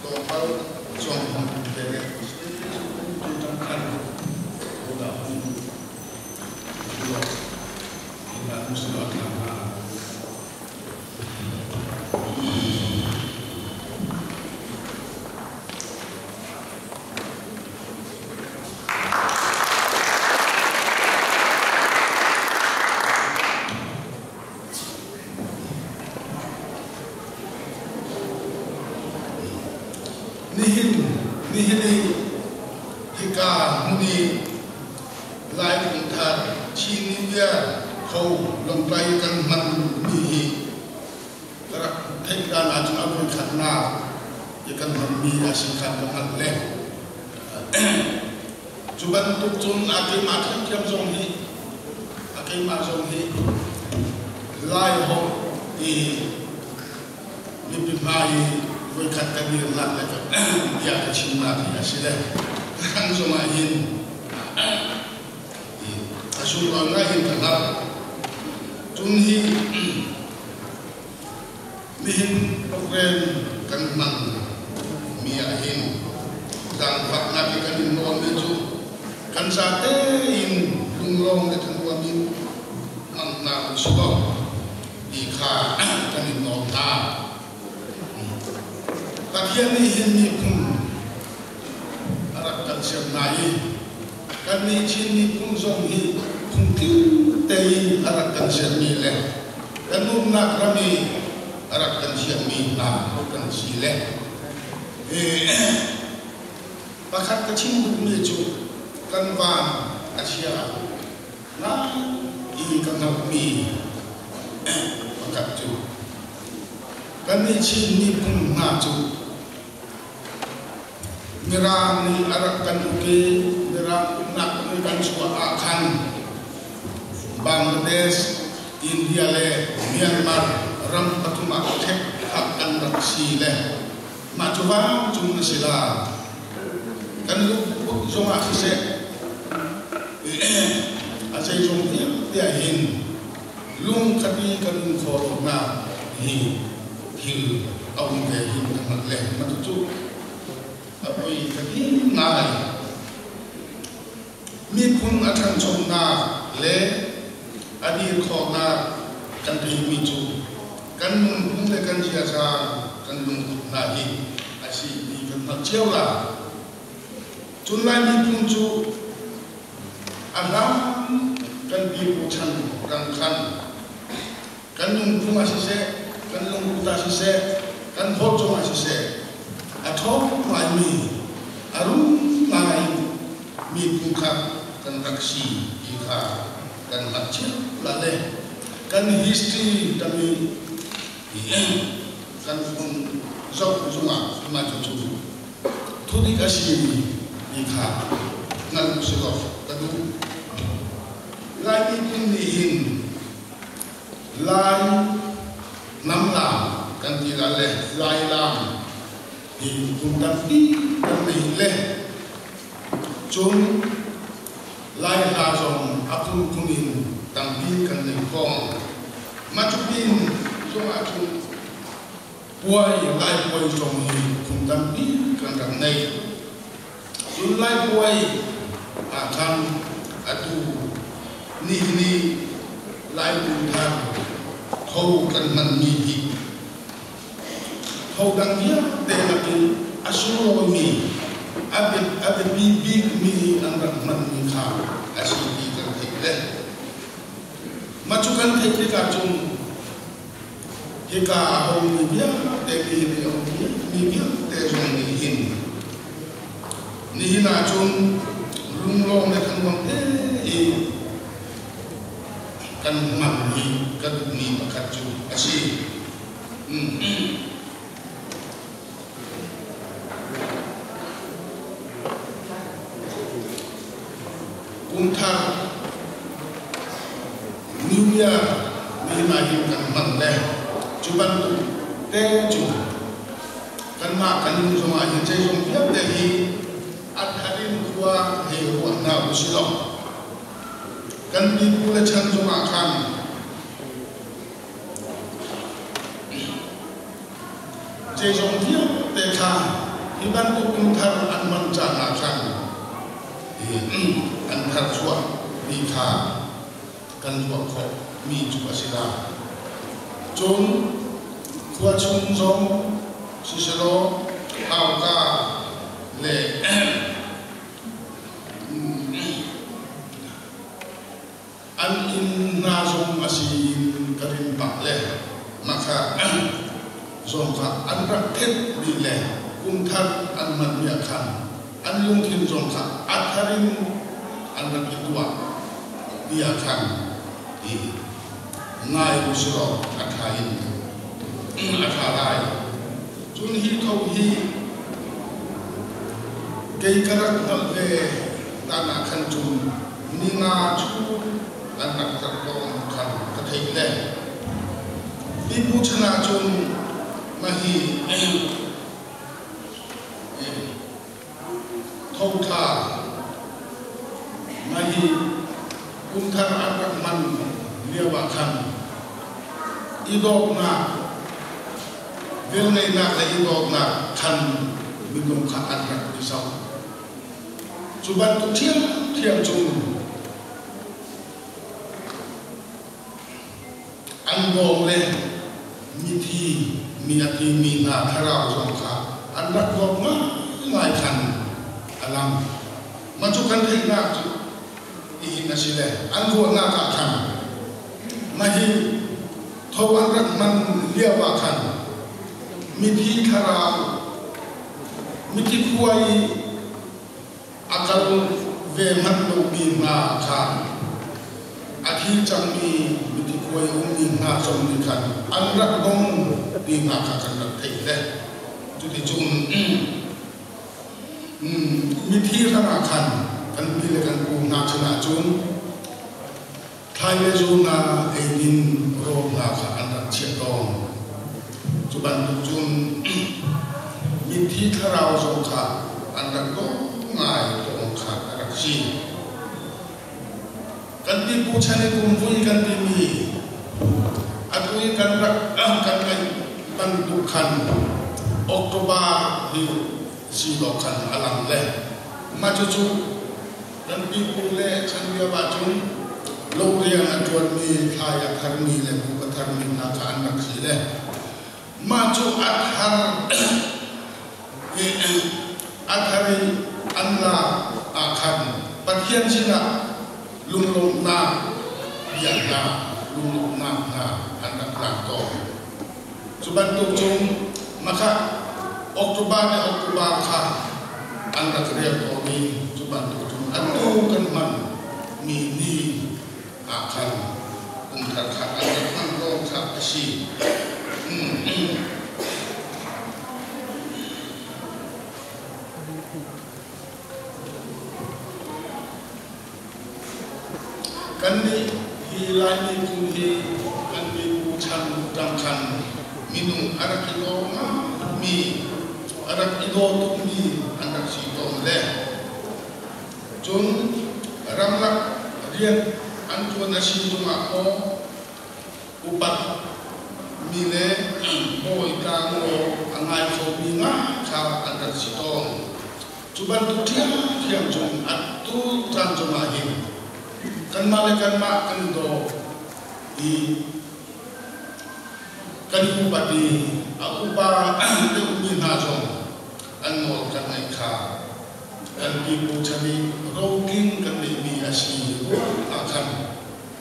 tlawmpal cawng hmang te tu khan udah hun Nihin nihin i hika hmun i Lai Phungthar Chin New Year tho Lawngtlai kan hman mi hi ka rak theih hlan ahcun a voikhatnak i kan hmanmi a si khan ka hngalh le cu bantuk cun a keimah thiamthiam zong hi a keimah zong hi Lai holh i mipi hmai i voikhat ka dirnak le bia ka chimnak hi a si le kan zongah hin a sunglawi ngai in ka hngalh. Cun hi nihin program kan hman mi ah hin zaangfaknak i kan in nawnmi cu kan zate in lunglawm le thanuam in hmang hna usih law ti kha kan in nawl hna. Pathian nih hin miphun a rak kan ser hna i kannih Chin miphun zong hi phungtling tein a rak kan sermi le kan umnak ram i a rak kan siammi hna kan si le pakhat ka chim duhmi cu kan van a chia ngai i ka hngalhmi pakhat cu kannih Chin miphun hna cu Mirang nih a rak kan uk i Mirang uknak in kan chuah ah khan Bangladesh, India le Myanmar ram pathum ah ṭhekthak kan rak si le mah cu vancung a si la. Kan lungput zongah siseh a zeizong vialte ah hin lungkhat i kan um khawh lonak hi thil a um ve hin ka hngalh le mah cucu a poi ka ti ngai. Miphun a ṭhanchonak le a dir khawhnak kan theihmi cu kan nunphung le kan ziaza kan lungput hna hi a si ti kan hngalh cio la. Cun Lai miphun cu a hlan kan pipu chan rang khan kan nunphung ah siseh, kan lungput ah siseh, kan holh cungah siseh, a ṭhawng ngaimi, a rum ngai miphun kha kan rak si ti kha kan hngalh cio la le kan history tami kan phun zoh zungah mah cucu thudik a si ti kha hngalh usih law ka duh. Lai miphun nih hin Lai hnamlam kan ti la le Lailam hi phun tampi kan nei le cun Lai hla zong a phunphun in tampi kan nei fawn. Mah cupin zongah cun puai Lai puai zong hi phun tampi kan rak nei. Cun Lai puai Ah khan atu nihin i Lai Kumthar tho kan hmanmi hi tho dang vialte nakin a sunglawimi, a biapi bikmi an rak hmanmi kha a si ti kan theih le mah cu kan theih tikah cun hika a homi vialte nihin i a ummi vialte zong nih hin nihin ahcun lunglawm le thanuam tein kan hman hi ka duhmi pakhat cu a si. Kumthar New Year nihin ah hin kan hman le cu bantuk te cu kanmah kan nun zongah hin zeizong vialte hi a thar in khua hei ruah hna usih law kan pipu le chan zongah khan Zeizong vialte kha hi bantuk kum thar an hman caan ah khan an tharchuah mi kha kan ruah khawh mi cu a si lai. Cun khua chung zong sisehlaw hauka le An inn hna zong a si in ka rin pah le mah kha zong kha an rak thenh dih le kum thar an hmanmi ah khan an lungthin zong kha a thar in an rak i tuah ti ah khan i ngai u si law a ṭha in a ṭha lai. Cun hi tho hi kei ka rak hngalh ve dan ah khan cun Ni nga cu an rak tar tawn khan ka theih le pipu chan ahcun mah hi thothla mah hi kumthar an rak hman lio ah khan i dawtnak velngeihnak le i dawtnak khan minung kha an rak i zoh. Cu bantuk ṭhiamṭhiam cun an bawm le mithi mi a timi hna thlarau zong kha an rak dawt ngaingai khan a lang. Mah cu kan theihnak cu nihin a si le an ruahnak ah khan mah hi tho an rak hman lio ah khan mithi thlarau Mithi khua i a kal ve manh lomi hna kha a thi cangmi mithi khua i ummi hna zong nih khan an rak dong ti hna kha kan rak theih le cuticun mithi hrangah khan kan pi le kan pu hna chan ahcun thlai le zu hna eidin rawl hna kha an rak chiah tawn. Cu bantuk cun mithi thlarau zong kha an rak dawh ngai tawn kha a rak si. Kan pipu chan i kumvui kan timi atu i kan rak kan ngeih bantuk khan October hi si dawh khan a lang le mah cucu Kan pipu le chan lio ahcun lo rian a ṭuanmi, thlai a tharmi le buuk a tharmi hna kha an rak si le mah cu a thar a thar i an lak ah khan Pathian sinah lunglawmhnak bia hna, lunglawmhnak hna an rak lak tawn. Cu bantuk cun mah October le October kha an rak rel tawn i cu bantuk cun atu kan hman mi ni ah khan kum thar kha an rak hman tawn kha a si. Kannih hi Laimi phun hi kan mibu chan tang khan minung a rak i daw ngaimi, a rak i daw tukmi an rak si tawn le cun ramlak rian an ṭuan a si zongah maw upat mi le bawi tlang maw a ngai khomi nga kha an rak si tawn. Cu bantuk ṭhiamṭhiam cun atu caan cungah hin kanmah le kanmah kan i daw i kan i upat i a upa deuhmi hna zong an nawl kan ngaih kha kan pipu chan i rotling kan neihmi a si ruang ah khan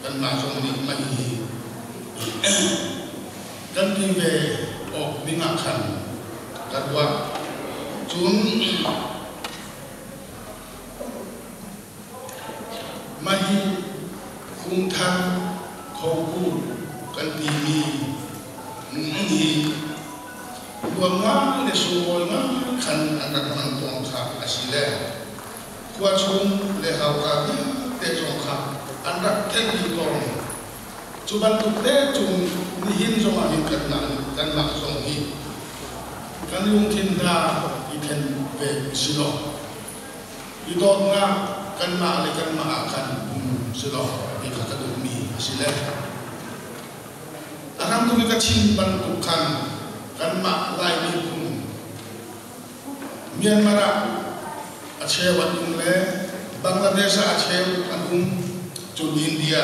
kanmah zong nih mah hi kan ti ve awk ding ah khan ka ruah. Cun mah hi Kungthar Khoku kan timi hi nuam ngai le sunglawi ngai khan an rak hman tawn kha a si le khua chung le hauka vialte zong kha an rak theih dih tawn. Cu bantuk te cun nihin zongah hin kanmah zong hi kan lungthin hna i then ve si law i dawtnak kanmah le kanmah ah khan um si law ti kha ka duhmi a si le a hramthok i ka chim bantuk khan kanmah Lai miphun Myanmar ah a cheu an um le Bangladesh ah a cheu an um, cun India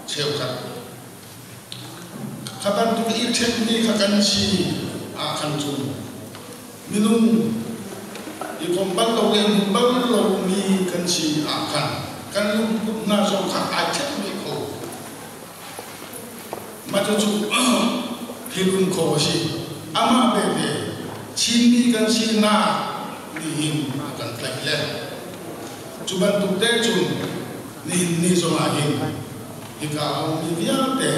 cheukhat. Kha bantuk i ṭhenmi kha kan si ah khan cun minung i kom bal lo le hmu bal lomi kan si ah khan kan lungput hna zong kha ai ṭhen ve kho. Mah cucu thil um kho a si. Amah belte Chinmi kan sinak nihin a kan tlaih le cu bantuk te cun nihin ni zongah hin hika a ummi vialte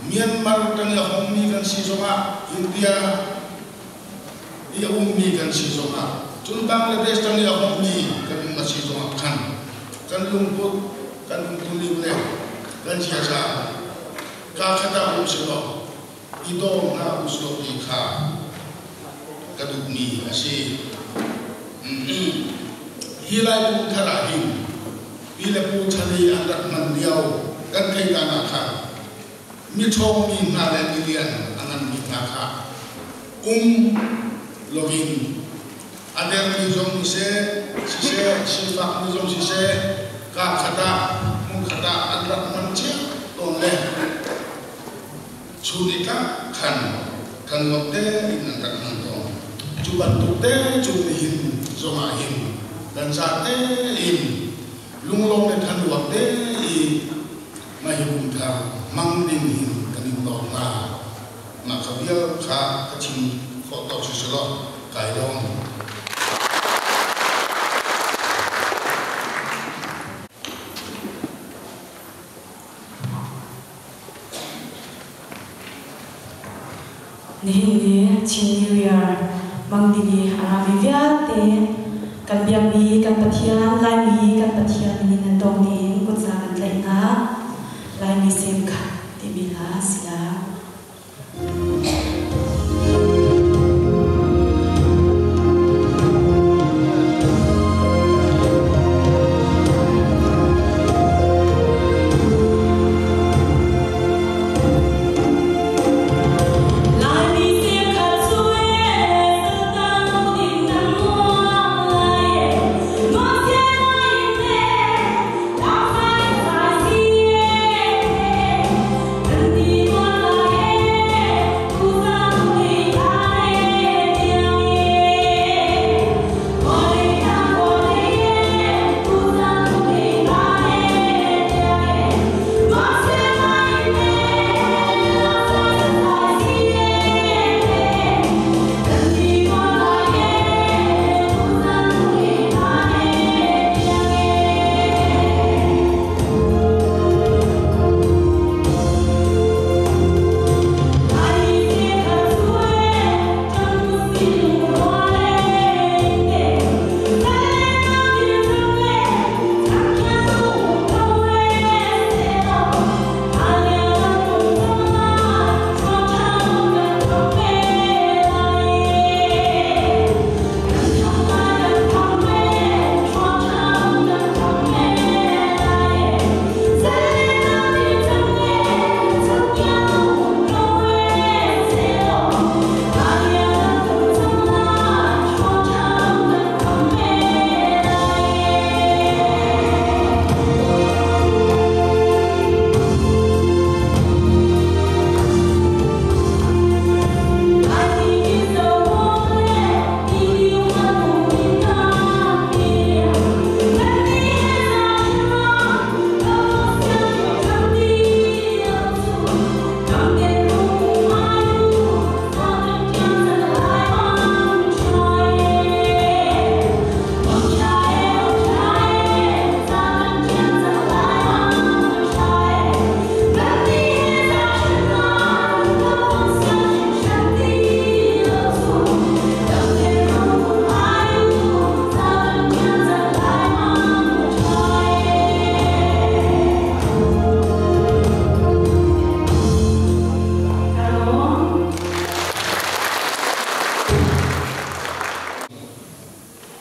Myanmar tang i a hongmi kan si zongah India i a ummi kan si zongah cun Bangladesh tang i a hongmi kan um a si zongah khan kan lungput kan umtuning le kan ziaza kaa khat ah um sehlaw i daw hna u sih ti kha ka duhmi a si. Hi Lai kum thar ah hin pi le pu chan i an rak hman lio kan theih dan ah khan miṭhawngmi hna le milian a nganmi hna kha um loin a dermi zong siseh, siseh, sifakmi zong siseh, kaa khat ah, hmun khat ah an rak hman cio tawn le chun i tlak khan kan nuam tein an rak hman tawn. Cu bantuk te cu nihin zongah hin kan za tein lunglawm le thanuam te i mah hi kum thar hmang ding hin kan in dawt hna. Mah kha vial kha ka chim khawh tawk si selaw kai lawm. Nihin ni Chin New Year mang ding i a rami vialte kan biakmi kan Pathian Laimi kan Pathian min in an dong ding kutza kan tlaih hna. Laimi sem khat timi hla si la. Laimi sem khat cu e saltang din nan nuam lai e. Nuam se lai in le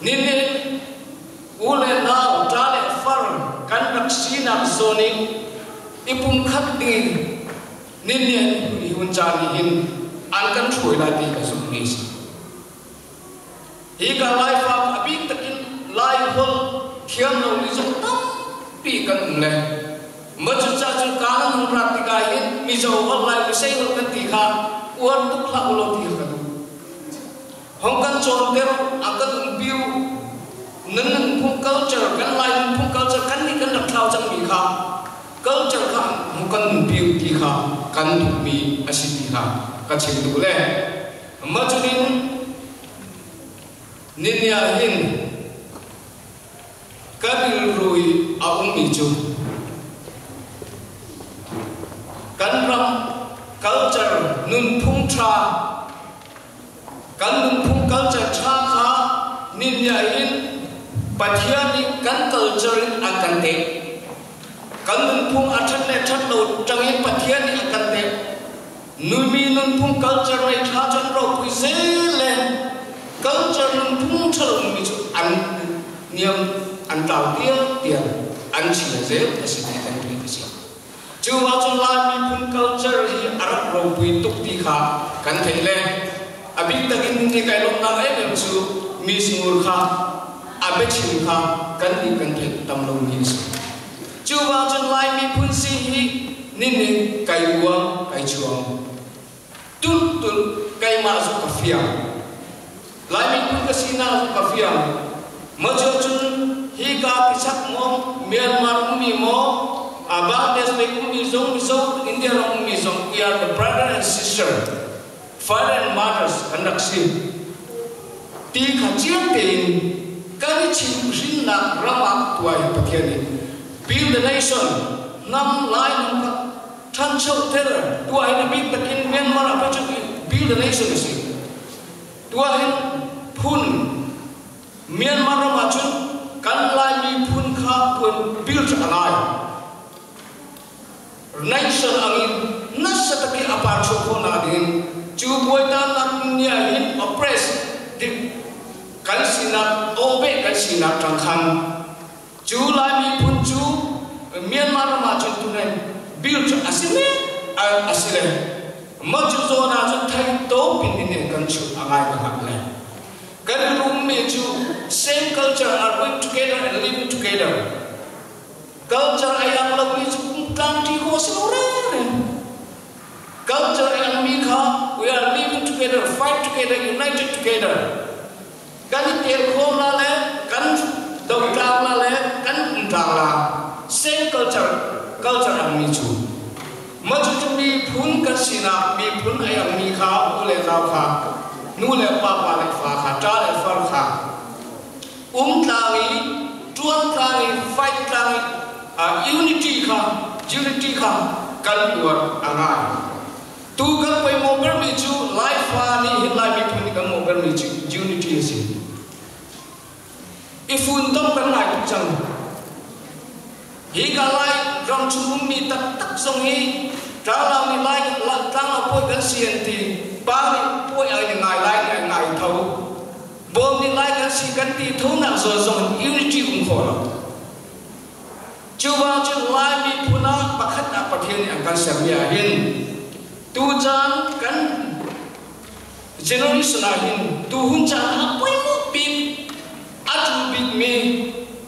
Nihin u le nau, ṭa le far kan rak sinak zawn in i pumkhat dingin nihin hi hun caan nih hin an kan hruai lai ti ka zumhmi a si. Hi ka Laifa a bik takin Lai holh thiam lomi zong tampi kan um le ma cucaah cun ka nan hung rat tikah hin Mizo holh Lai Lusei holh kan ti kha uar tuk hlah ulaw ti kha ka duh. Hong kan cawnter a kan umpi u. Nan nunphung culture kan Lai nunphung culture kan nih kan rak thlau cangmi kha culture kha hong kan nunpi u ti kha kan duhmi a si ti kha ka chim duh le mah cutin ninia hin kan rilru i a ummi cu kan ram culture nunphung ṭha kan nunphung culture ṭha kha ninia hin Pathian nih kan culture in a kan pek. Kan nunphung a ṭhat le ṭhat lo ṭangin Pathian nih a kan pek. Numi nunphung culture nei ṭha cu an ropui zel le culture nunphung ṭhalo mi cu an niam an tlau tial tial an chia zel a si ti kan theih a si. Cu ahcun Lai miphun culture hi a rak ropui tuk ti kha kan theih le a bik takin ni kai lawmhnak em em cu mi sngur kha a biachim kha kan nih kan theih tam lomi a si. Cu ahcun Lai miphun si hi ninin kai uang kai chuang tun tun keimah zu ka fiang Lai miphun ka sinak zu ka fiang ma cu cun hi ka tichak maw Myanmar ummi maw Bangladesh lei ummi zong Mizo India ram ummi zong we are the brother and sister father and mothers kan rak si ti kha chiang tein kan i chimhrinnak ram ah tuai Pathian nih build the nation hnam lai hnam kha ṭhanchoter tuah hin a bik takin Myanmar ah cu build the nation a si tuah hin phun Myanmar ram ah cun kan Lai miphun kha tuan build a ngai nation angin nasa taki a par chuah khawh nak ding cu buaitan nia hin oppress dik kan sinak obe kan sinak tang khan cu Lai miphun cu Myanmar ram ah cun tunen build a si me a si le ma cu zawn ah cun thai to pin in kan chu a ngai ka hak le kan rum mi cu same culture are going together and living together culture ai ang lo mi cu tlang ṭi ko si lo re culture ai ang mi kha we are living together fight together united together kan i tel khawm la le kan dotlang la le kan umtlang la same culture culture ang mi cu ma cu cu miphun kan sinak miphun ai ang mi kha u le nau kha nu le pa pa le fa kha ṭa le far kha um tlang i ṭuan tlang i fight tlang i unity kha unity kha kan uar a ngai tu kan poi mo bermi cu Laifa nih hin Lai miphun nih kan mo bermi cu unity a si i funtom kan ngai tuk cang hi ka Lai ram chung ummi taktak zong hi tlanglau nih Lai tlanglau puai kan si an ti pa nih puai ai ngai lai nih ai ngai tho Bawm nih lai kan si kan ti thonak zawn zong in unity um khawh lo. Cuva cun Lai miphun ah pakhat ah Pathian nih an kan sermi ah hin tucaan kan generation ah hin tuhun caan ah poi bik a tu bikmi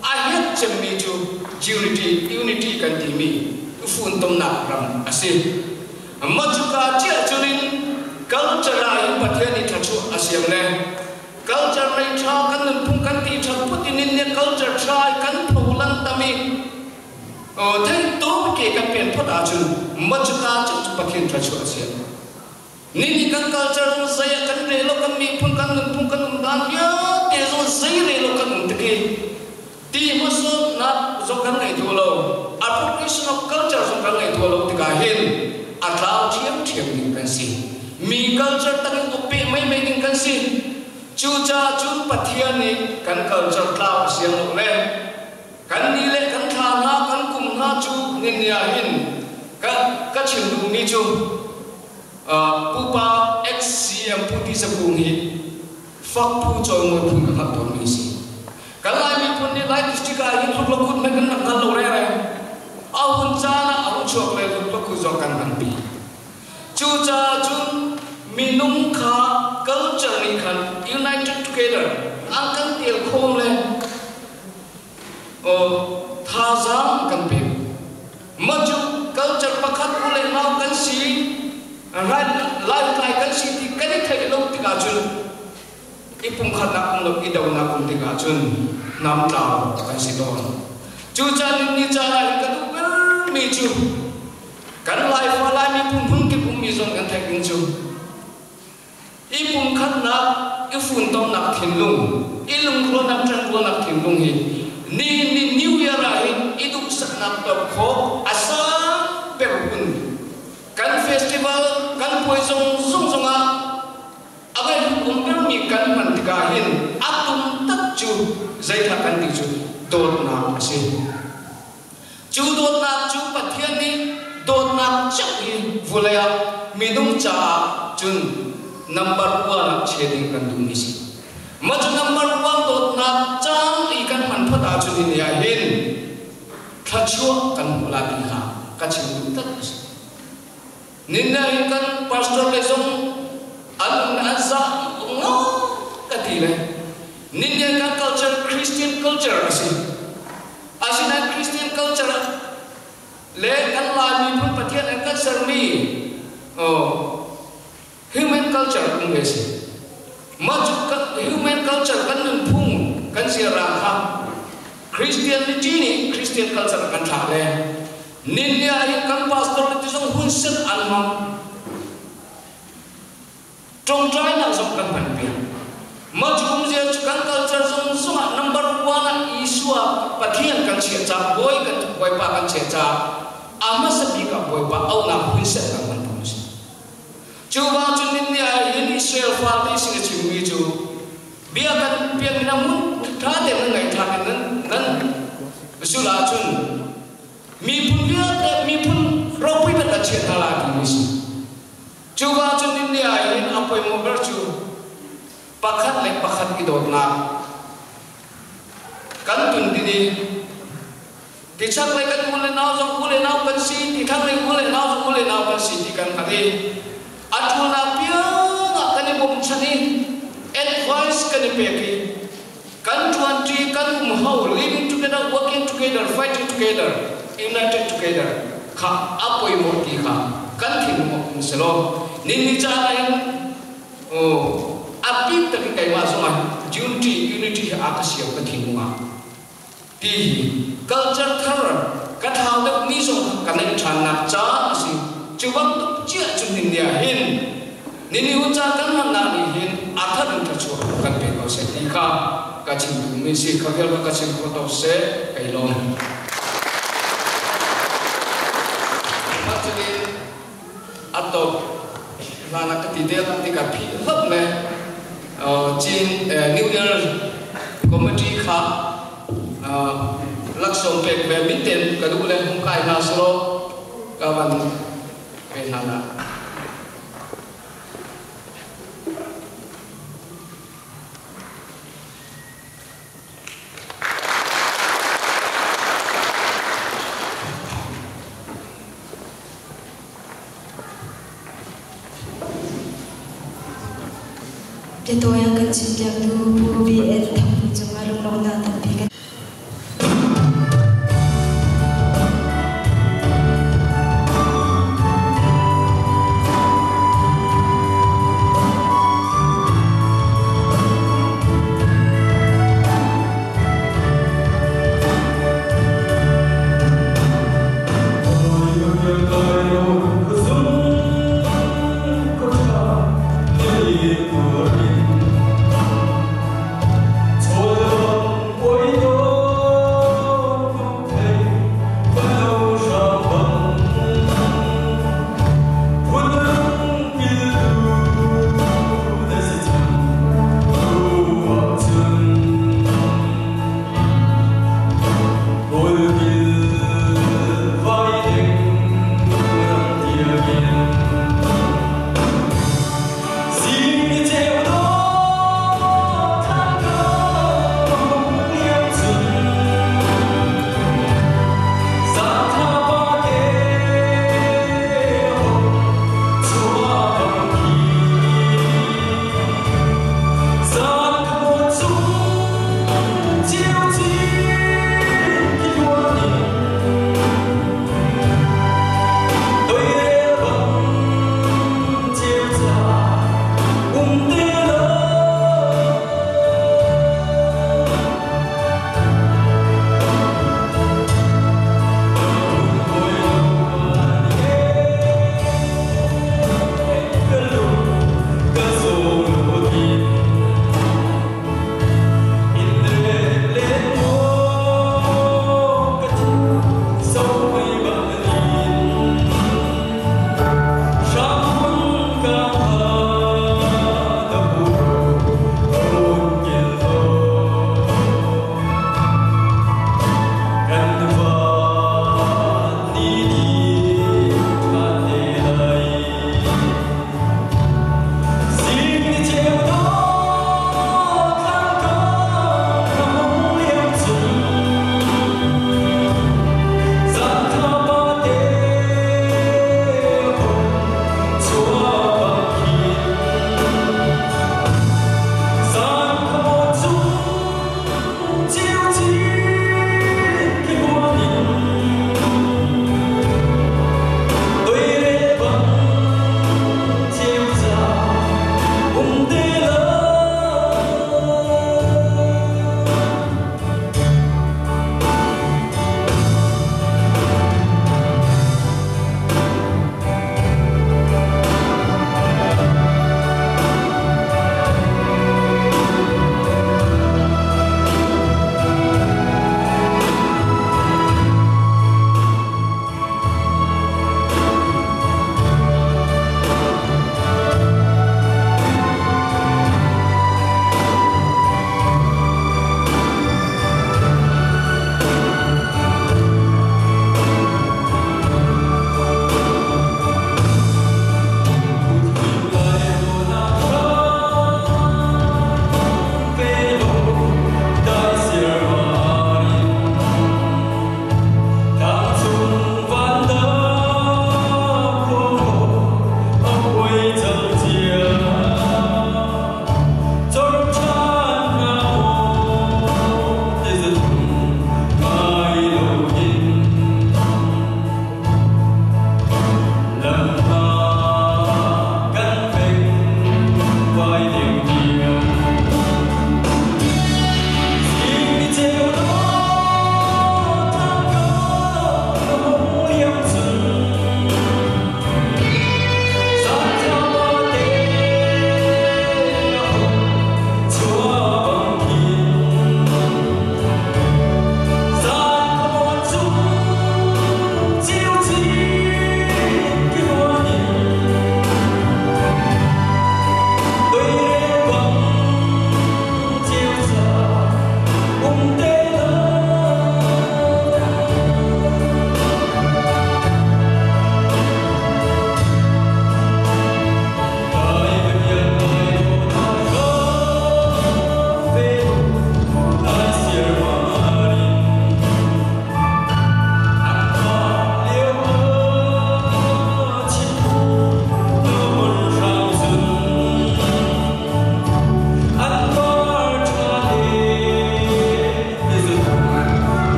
a het cemmi cu unity unity kan timi funtomnak ram a si. Macuka cia cunin culture ah hin Pathian nih ṭhachuah a siam le culture lei ṭha kan nunphung kan ti ṭhat phut in ne culture ṭha kan pholan tam i thei to ke kan pen phot ahcun macuka cu Pathian ṭhachuah a siam. Ni kan culture zong zei ah kan re lo kan miphun kan nunphung kan um dan vialte zong zei re lo kan um tik i ti hmasawtnak zong kan ngei duh lo appropriation of culture zong kan ngei duh lo tikah hin a tlau ṭhiamṭhiam ding kan si mi culture takin uk pe mei mei ding kan si cucaah cun Pathian nih kan culture tlau a siang lo le kan ni le kan thla hna kan kum hna cu nin ah hin ka ka chim duhmi cu pupa XCM Pu Ti Za Kung hi fakphu cawimawi phun ka hngalh tawnmi a si. Kan Lai miphun nih Lai district ah hin hluk lo kut hmanh kan rak hngal lo rere. A hun caan ah a hung chuak le hluk lo kut zong kan hmanpi. Cucaah cun minung kha culture nih khan united together an kan tel khawm le thazaang kan pek. Mah cu culture pakhat u le nau kan si, Lai kan si ti kan i theih lo tikah cun i pumkhatnak um lo i donak um tikah cun namtlau kan si tawn. Cucaah ni caan ah hin ka duh bermi cu kan Laifa Lai miphun hmunkip ummi zong kan theih ding cu i pumkhatnak, i funtomnak thinlung, i lungrualnak, ṭanrualnak thinlung hi ni ni New Year ah hin i duhsaknak tuah khawh a sang ber hun. Kan festival, kan puai zong zong zongah a ngai um bermi kan hman tikah hin a tum tak cu zeithla kan ti cu dawtnak a si. Cu dawtnak cu Pathian nih dawtnak ceu hi vulei ah minung caah cun number one ah chia ding kan duhmi si. Mah cu number one dawtnak caan i kan hman phot ahcun hi ni ah hin thluachuah kan hmuh lai ti kha ka chim duh tak a si. Ninna kan pastor le zong an an za nga ka ti le. Ninna kan culture Christian culture a si. Asinain Christian culture le kan Lai miphun Pathian an kan sermi human culture um ve si. Mah cu human culture kan nunphung kan ziarang kha Christianity nih Christian culture kan thlah le Ninnia hi kan pastor le ti zong hun set an hmang. Ṭawngṭainak zong kan hman piak. Mah cu umzia cu kan culture zong zongah number one ah Isua Pathian kan chiah ca, Bawi kan Bawipa kan chiah ca, a hmasa bik ah Bawipa auhnak hun set kan hman phung a si. Cu bang cun ninnia ah hin Israel fate sin a chimmi cu bia kan piak mi na mun ṭha tein nan ngaihthlak in nan nan sulh ahcun miphun vialte miphun ropui bak a chiah hna lai timi si. Cu bang cun India ah hin a poimawh ber cu pakhat le pakhat i dawtnak kan tun ding i ti chaklei kan u le nau zong u le nau kan si, ti thlanglei u le nau zong u le nau kan si ti kan hngalh i a ṭulnak piang ah kan i bawmchan i advice kan i pek i kan ṭuanṭi, kan um ho, living together, working together, fighting together, united together kha a poimawh ti kha kan thinlung ah um selaw ninni caan ah hin a bik takin keimah zongah unity unity hi a ka siam ka thinlung ah ti hi culture thar ka thau deuh mi zong ka neih ṭhannak caan a si. Cu bantuk cia cu ninni ah hin nini hun caan kan hmannak nih hin a that in thluachuah kan pe ko seh ti kha ka chim duhmi si. Kha vial ka chim khawh to seh kai lawm. Actually a top hlan ah ka ti te lang ti ka phih hlauh le Chin New Year Committee kha laksawng pek ve min ten ka duh le hung kai hna selaw ka van pe hna la. Biatawi a kan chimpiaktu Pu B.N. Thangpui cungah lunglawmhnak tampi kan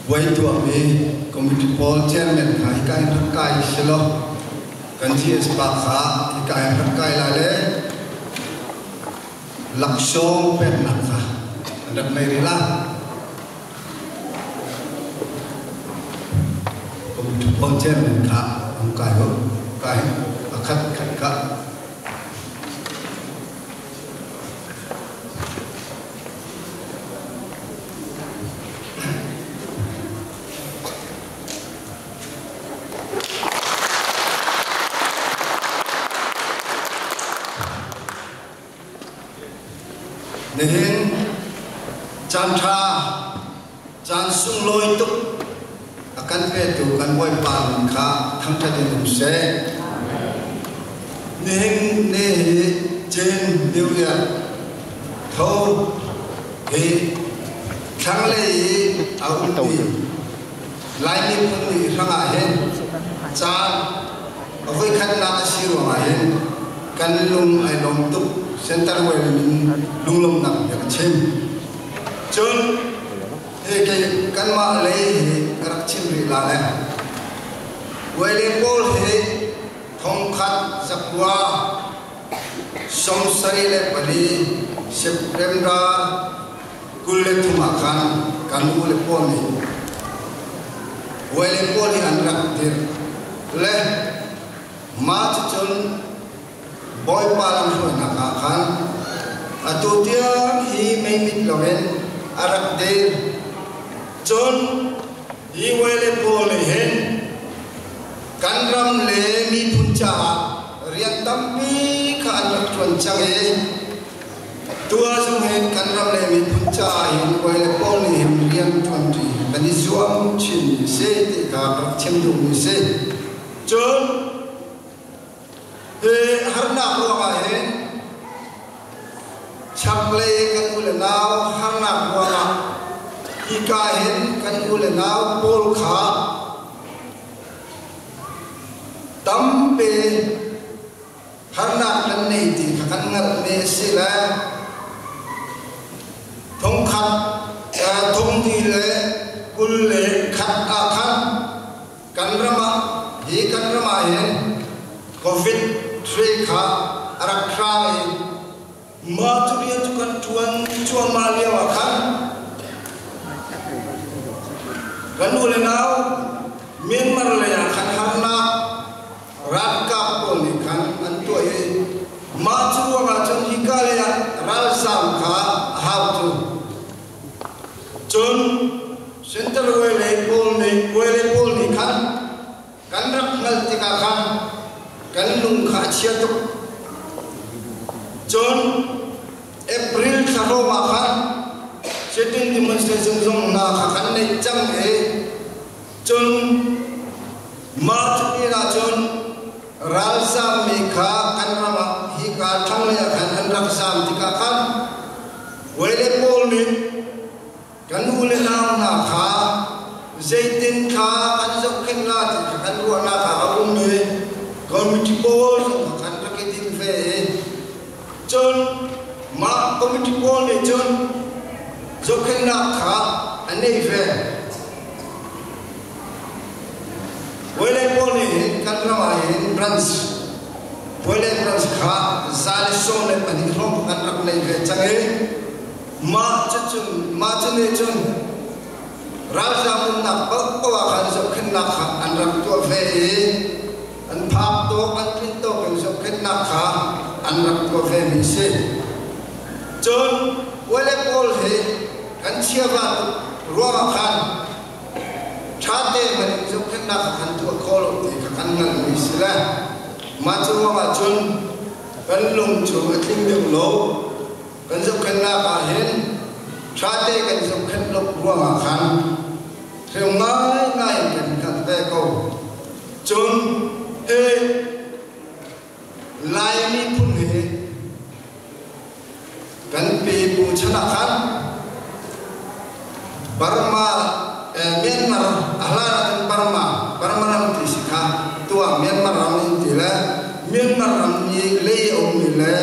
Puai tuahmi committee pawl chairman kha hika in rak kai selaw kan GS pa kha hika in rak kai lai le laksawng peknak kha an rak nei rih la. Committee pawl chairman kha an kai u. Kai akhat khat ka. Nihin caan ṭha, caan sunglawi tuk a kan petu kan Bawipa min kha thangṭhat in um seh. Nihin ni hi Chin New Year tho hi thlanglei i a ummi Lai miphun nih hrangah hin caan a voikhatnak a si ruangah hin kan lung ai lawm tuk. Center Way min lunglawmhnak bia ka chim. Cun hi kei kanmah lei hi ka rak chim rih la le Wele pawl hi thongkhat zakua 74 September 23 ah khan kan u le pawl nih Wele pawl hi an rak dirh le mah cucun Bawipa lamhruainak ah khan atu tiang hi meimit loin a rak dir. Cun hi Wele pawl nih hin kan ram le miphun caah rian tampi kha an rak ṭuan cang i tua zung hin kan ram le miphun caah hin Wele pawl nih hin rian ṭuanṭi kan i zuam chinmi si ti kha ka rak chim duhmi si. Cun hi harnak ruangah hin chaklei kan u le nau harnak ruangah hika hin kan u le nau pawl kha tampi harnak kan nei ti kha kan hngalhmi a si le thongkhat thongli le 21 ah khan kan ram ah hi kan ram ah hin COVID hri kha a rak hrang i mah cu rian cu kan ṭuan cuahmah lio ah khan kan u le nau Myanmar lei ah khan harnak ralkap pawl nih khan an tuah i mah cu ruangah cun hika lei ah ralzam kha a hau cu. Cun Central Way pawl nih Way pawl nih khan kan rak hngalh tikah khan kan lung kha a chia tuk. Cun April thla hrawng ah khan sitting demonstration zong hna kha kan neih cang i cun March ni ah cun ralzammi kha kan ram ah hika thlanglei ah khan an rak zam tikah khan Wele pawl nih kan u le nau hna kha zeitin kha kan zohkhenh la ti kha kan ruahnak ah a um i committee pawl zong kha kan rak i din ve i cun mah committee pawl nih cun zohkhenhnak kha an nei ve. Wele pawl nih hin kan ram ah hin branch Wele branch kha 112 hrawng kan rak nei ve cang i mah cucun mah cu nih cun ralzam umnak paohpaoh ah khan zohkhenhnak kha an rak tuah ve i an phak tawk an tlin tawk in zohkhenhnak kha an rak tuah ve mi si. Cun Wele pawl hi kan chiava tuk ruangah khan ṭhate hmanh in zohkhenhnak kha kan tuah khawh lo ti kha kan hngalhmi si le mah cu ruangah cun kan lung cu a tling deuh lo. Kan zohkhenhnak ah hin ṭhate kan zohkhenh lo ruangah khan hreu ngaingai in kan hngalh ve ko. Cun hi Lai miphun hi kan pipu chan ah khan Burma Myanmar a hlan ah cun Burma Burma ram ti si kha tuah Myanmar ram in ti le Myanmar ram i lei a ummi le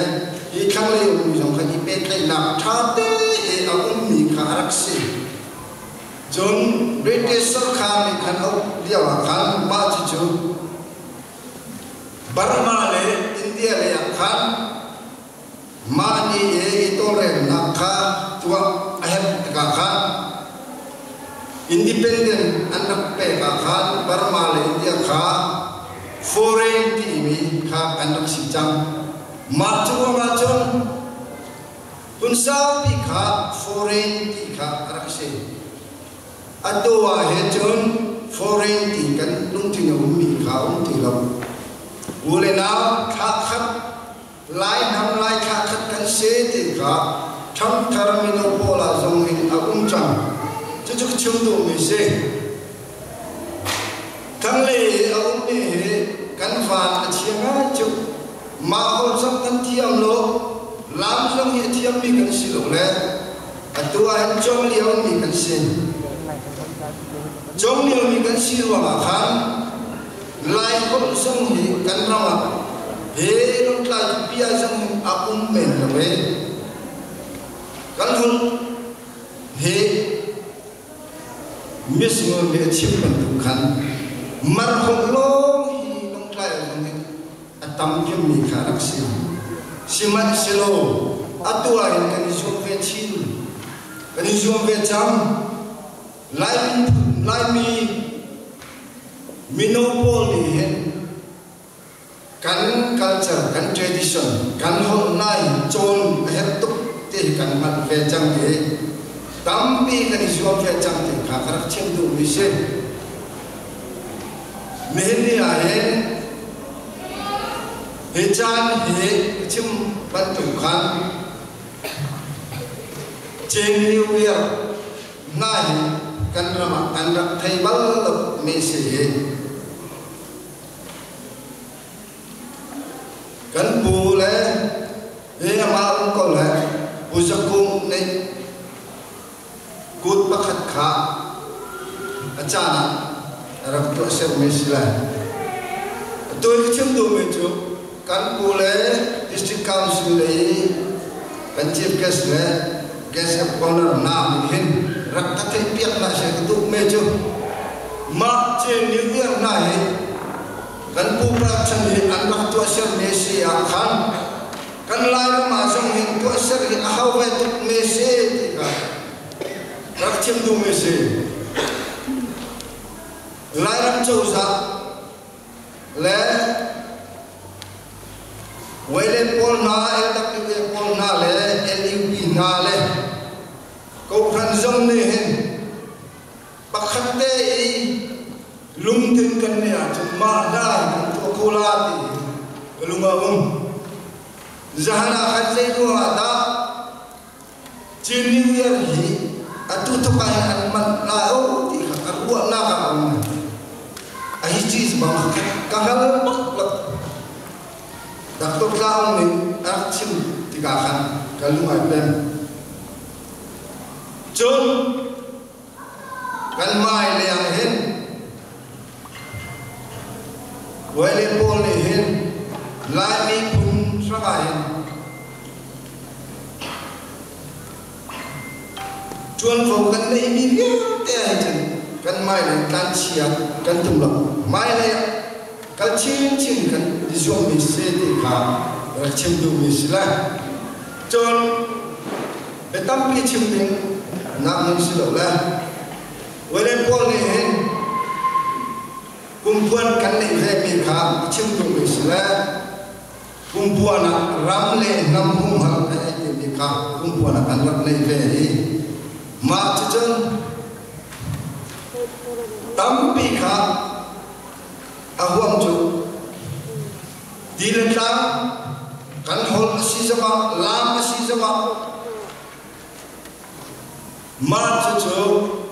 hi thlanglei ummi zong kha i pehtlaihnak ṭha te i a ummi kha a rak si. Cun British British sarkar nih khan a uk lio ah khan mah cucu Burma le India lei ah khan mah nih i tawlrelnak kha tuah a herh tikah khan independent an rak pek ah khan Burma le India kha foreign timi kha an rak si cang. Mah cu ruangah cun Phun saupi kha foreign ti kha a rak si. Atu ah hin cun foreign ti kan lungthin a ummi kha a um ti lo. U le nau thla khat Lai hnam Lai thla khat kan si ti kha ṭhangthar mino pawl ah zong hin a um cang. Cucu ka chim duhmi si. Thlanglei i a ummi hi kan van a chia ngai cu. Mah holh zong kan thiam lo, lam zong hi a thiammi kan si lo le atu ah hin cawng liomi kan si. Cawng liomi kan si ruangah khan Lai holh zong hi kan ram ah he Lawngtlai khuapi ah zong hin a um men lo e. Kan holh hi Miss Ngun nih a chim bantuk khan mar holh lawng hi Lawngtlai ah zong hin a tam mi kha rak si. Sihmanhsehlaw atu ah hin kan i zuam ve chin. Kan i zuam ve cang. Laimi Laimi mino pawl nih hin kan culture, kan tradition, kan holh nai cawn a herh tuk ti hi kan hngalh ve cang i tampi kan i zuam ve cang ti kha ka rak chim duhmi si. Nihin ni ah hin hi caan hi ka chim bantuk khan Chin New Year hna hi kan ram ah kan rak thei bal lo mi si hi kan pu le hi amah um ko le Pu Za Kung nih Kut pakhat kha a caan ah a rak tuah sermi si lai. Atu i ka chim duhmi cu kan pu le District Council lei kan chief guest le guest of honor hna nih hin rak ka theihpiak hna seh ka duhmi cu mah Chin New Year hna hi kan pupa chan hi an rak tuah sermi si ah khan Kan Lairam ah zong hin tuahser hi a hau ve tuk me si ti kha rak chim duhmi si. Lairam cozah le Wayland pawl hna, LWA pawl hna le LUP hna le Kohhran zong nih hin pakhat te i lungthin kan neih ahcun mah hna hi kan tuah kho la ti ka lung a um. Zahan ah khan zei ruangah dah Chin New Year hi atu thok ah hin an manh la o ti kha ka ruahnak ah a um. A hi cheese bang ka hngal bak lo. Dr. Tlaung nih a rak chim tikah khan ka lung ai pem. Cun Kan hmailei ah hin Wele pawl nih hin Laimi phun hrangah hin ṭuanvo kan neihmi vialte ah hin cun kan hmailei tlanchia kan tum lo. Hmailei ah kal chinchin kan i zuammi si ti kha rak chim duhmi si lai. Cun Bia tampi chim ding nak hmun si lo le William Paul nih hin kumpuan kan neih vemi kha a chim duhmi si le kumpuan ah ram le hnam humhal a ei timi kha kumpuan ah kan rak neih ve i mah cucun tampi kha a huam cu Ti le tlang kan holh a si zongah laam a si zongah mah cucu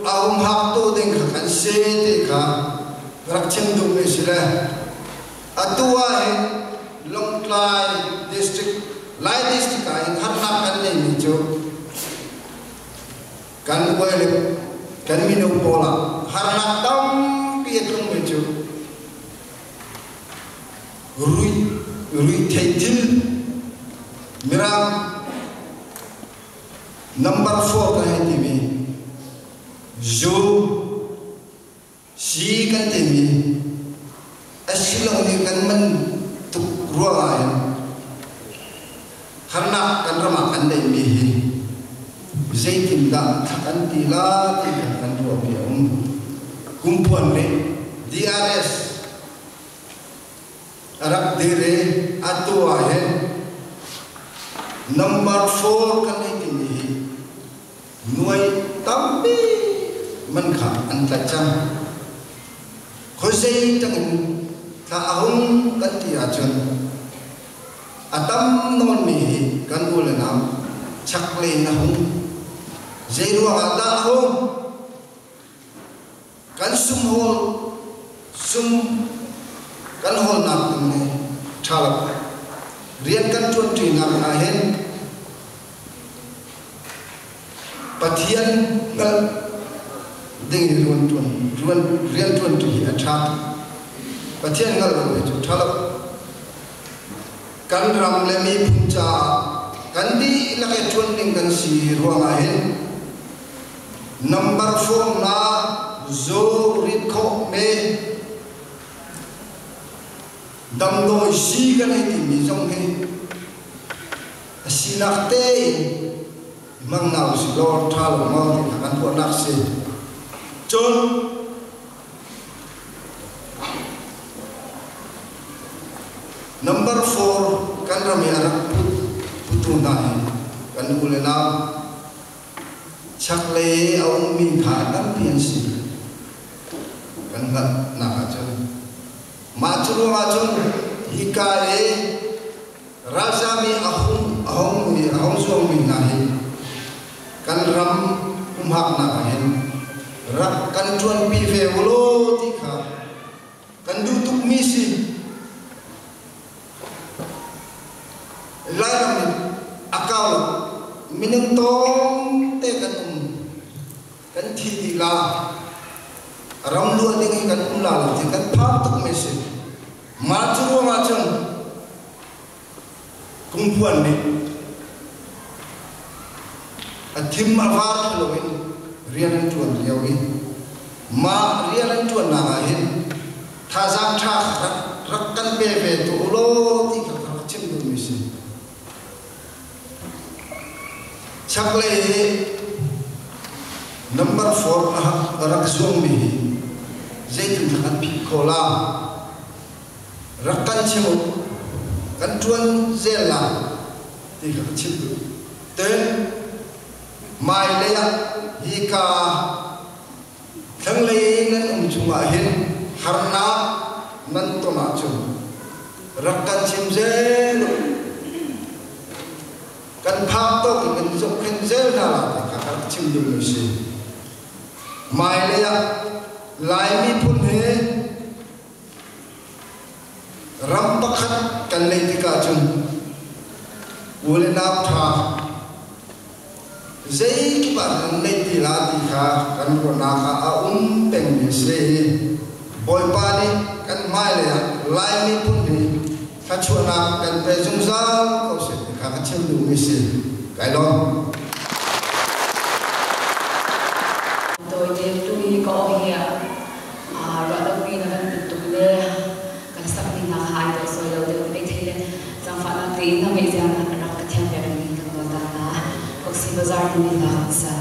a humhak tu ding kha kan si ti kha rak chim duhmi si le atu ah hin Lawngtlai district Lai district ah hin harnak kan neimi cu kan uai le kan mino pawl ah harnak tampi a tlungmi cu Ruihtheih thil Mirang number 4 ka hei timi zu, Si kan timi a si lo ni kan man tuk ruangah hin harnak kan ram ah kan neihmi hi zeitindah thla kan ti la ti kha kan ruahmi a um. Kumphuan nih DRS a rak dir i atu ah hin number 4 kan nei timi hi nuai tampi man kha an tlaih cang. Khuazei tangin thla a hung kan ti ahcun a tam nawnmi hi kan u le nau chaklei na hung. Zei ruangah dah a hung? Kan sum hawl sum kan hawlnak ding nih ṭha lo. Rian kan ṭuanṭinak ah hin Pathian hngalh ding i rianṭuan rianṭuanṭi hi a ṭha. Pathian hngalh lo hi cu ṭha lo. Kan ram le miphun caah kan dihlak i ṭuan ding kan si ruangah hin number form na zu rit khawh me damdawi si kan ei timi zong hi a sinak tein hmang hna usih law ṭha lo maw ti kha kan ruahnak si. Cun number 4 kan ram i a rak put putu hna hi kan u le nau chaklei a ummi kha tampi an si kan hngalhnak ahcun mah cu ruangah cun hika i ralzam i a hung a hongmi a hong zuangmi hna hi kan ram humhaknak ah hin rak kan ṭuanpi ve ulaw ti kha kan duh tukmi si. Lairam in a kau lo minung tawng te kan um kan thi dih la ram luah ding hi kan um la lo ti kan phang tukmi si. Mah cu ruangah cun Kungphuan nih a thim a var loin rian an ṭuan lio i mah rian an ṭuannak ah hin thazaang ṭha rak rak kan pe ve tu ulaw ti kha ka rak chim duhmi si. Chaklei hi number 4 a rak zuangmi hi zeitin kan phih khawh la? Rak kan chim u, kan ṭuan zel la ti kha ka chim duh. Ten hmailei ah hika thlanglei nan um chungah hin harnak nan ton ahcun rak kan chim zel u. Kan phak tawk in kan zohkhenh zel hna la ti kha ka rak chim duhmi si. Hmailei ah Lai miphun he Ram pakhat kan neih tikah cun u le nau ṭha zeikip ah kan neih ti la ti kha kan ruahnak ah a um pengmi a si. Bawipa nih kan hmailei ah Lai miphun hi thluachuahnak kan pe zungzal ko seh ti kha ka chim duhmi si. Kai lawm. Tawite tu hi ka aw hi Ruahlopi na kan tuk le kan sak ding nak ha ai dawh sawi lo deuh mai thei le zaangfahnak tein na ngeih zia na rak ka thiam piak ning kan nawl ta hna. Koksi Bazar timi hla kan sa.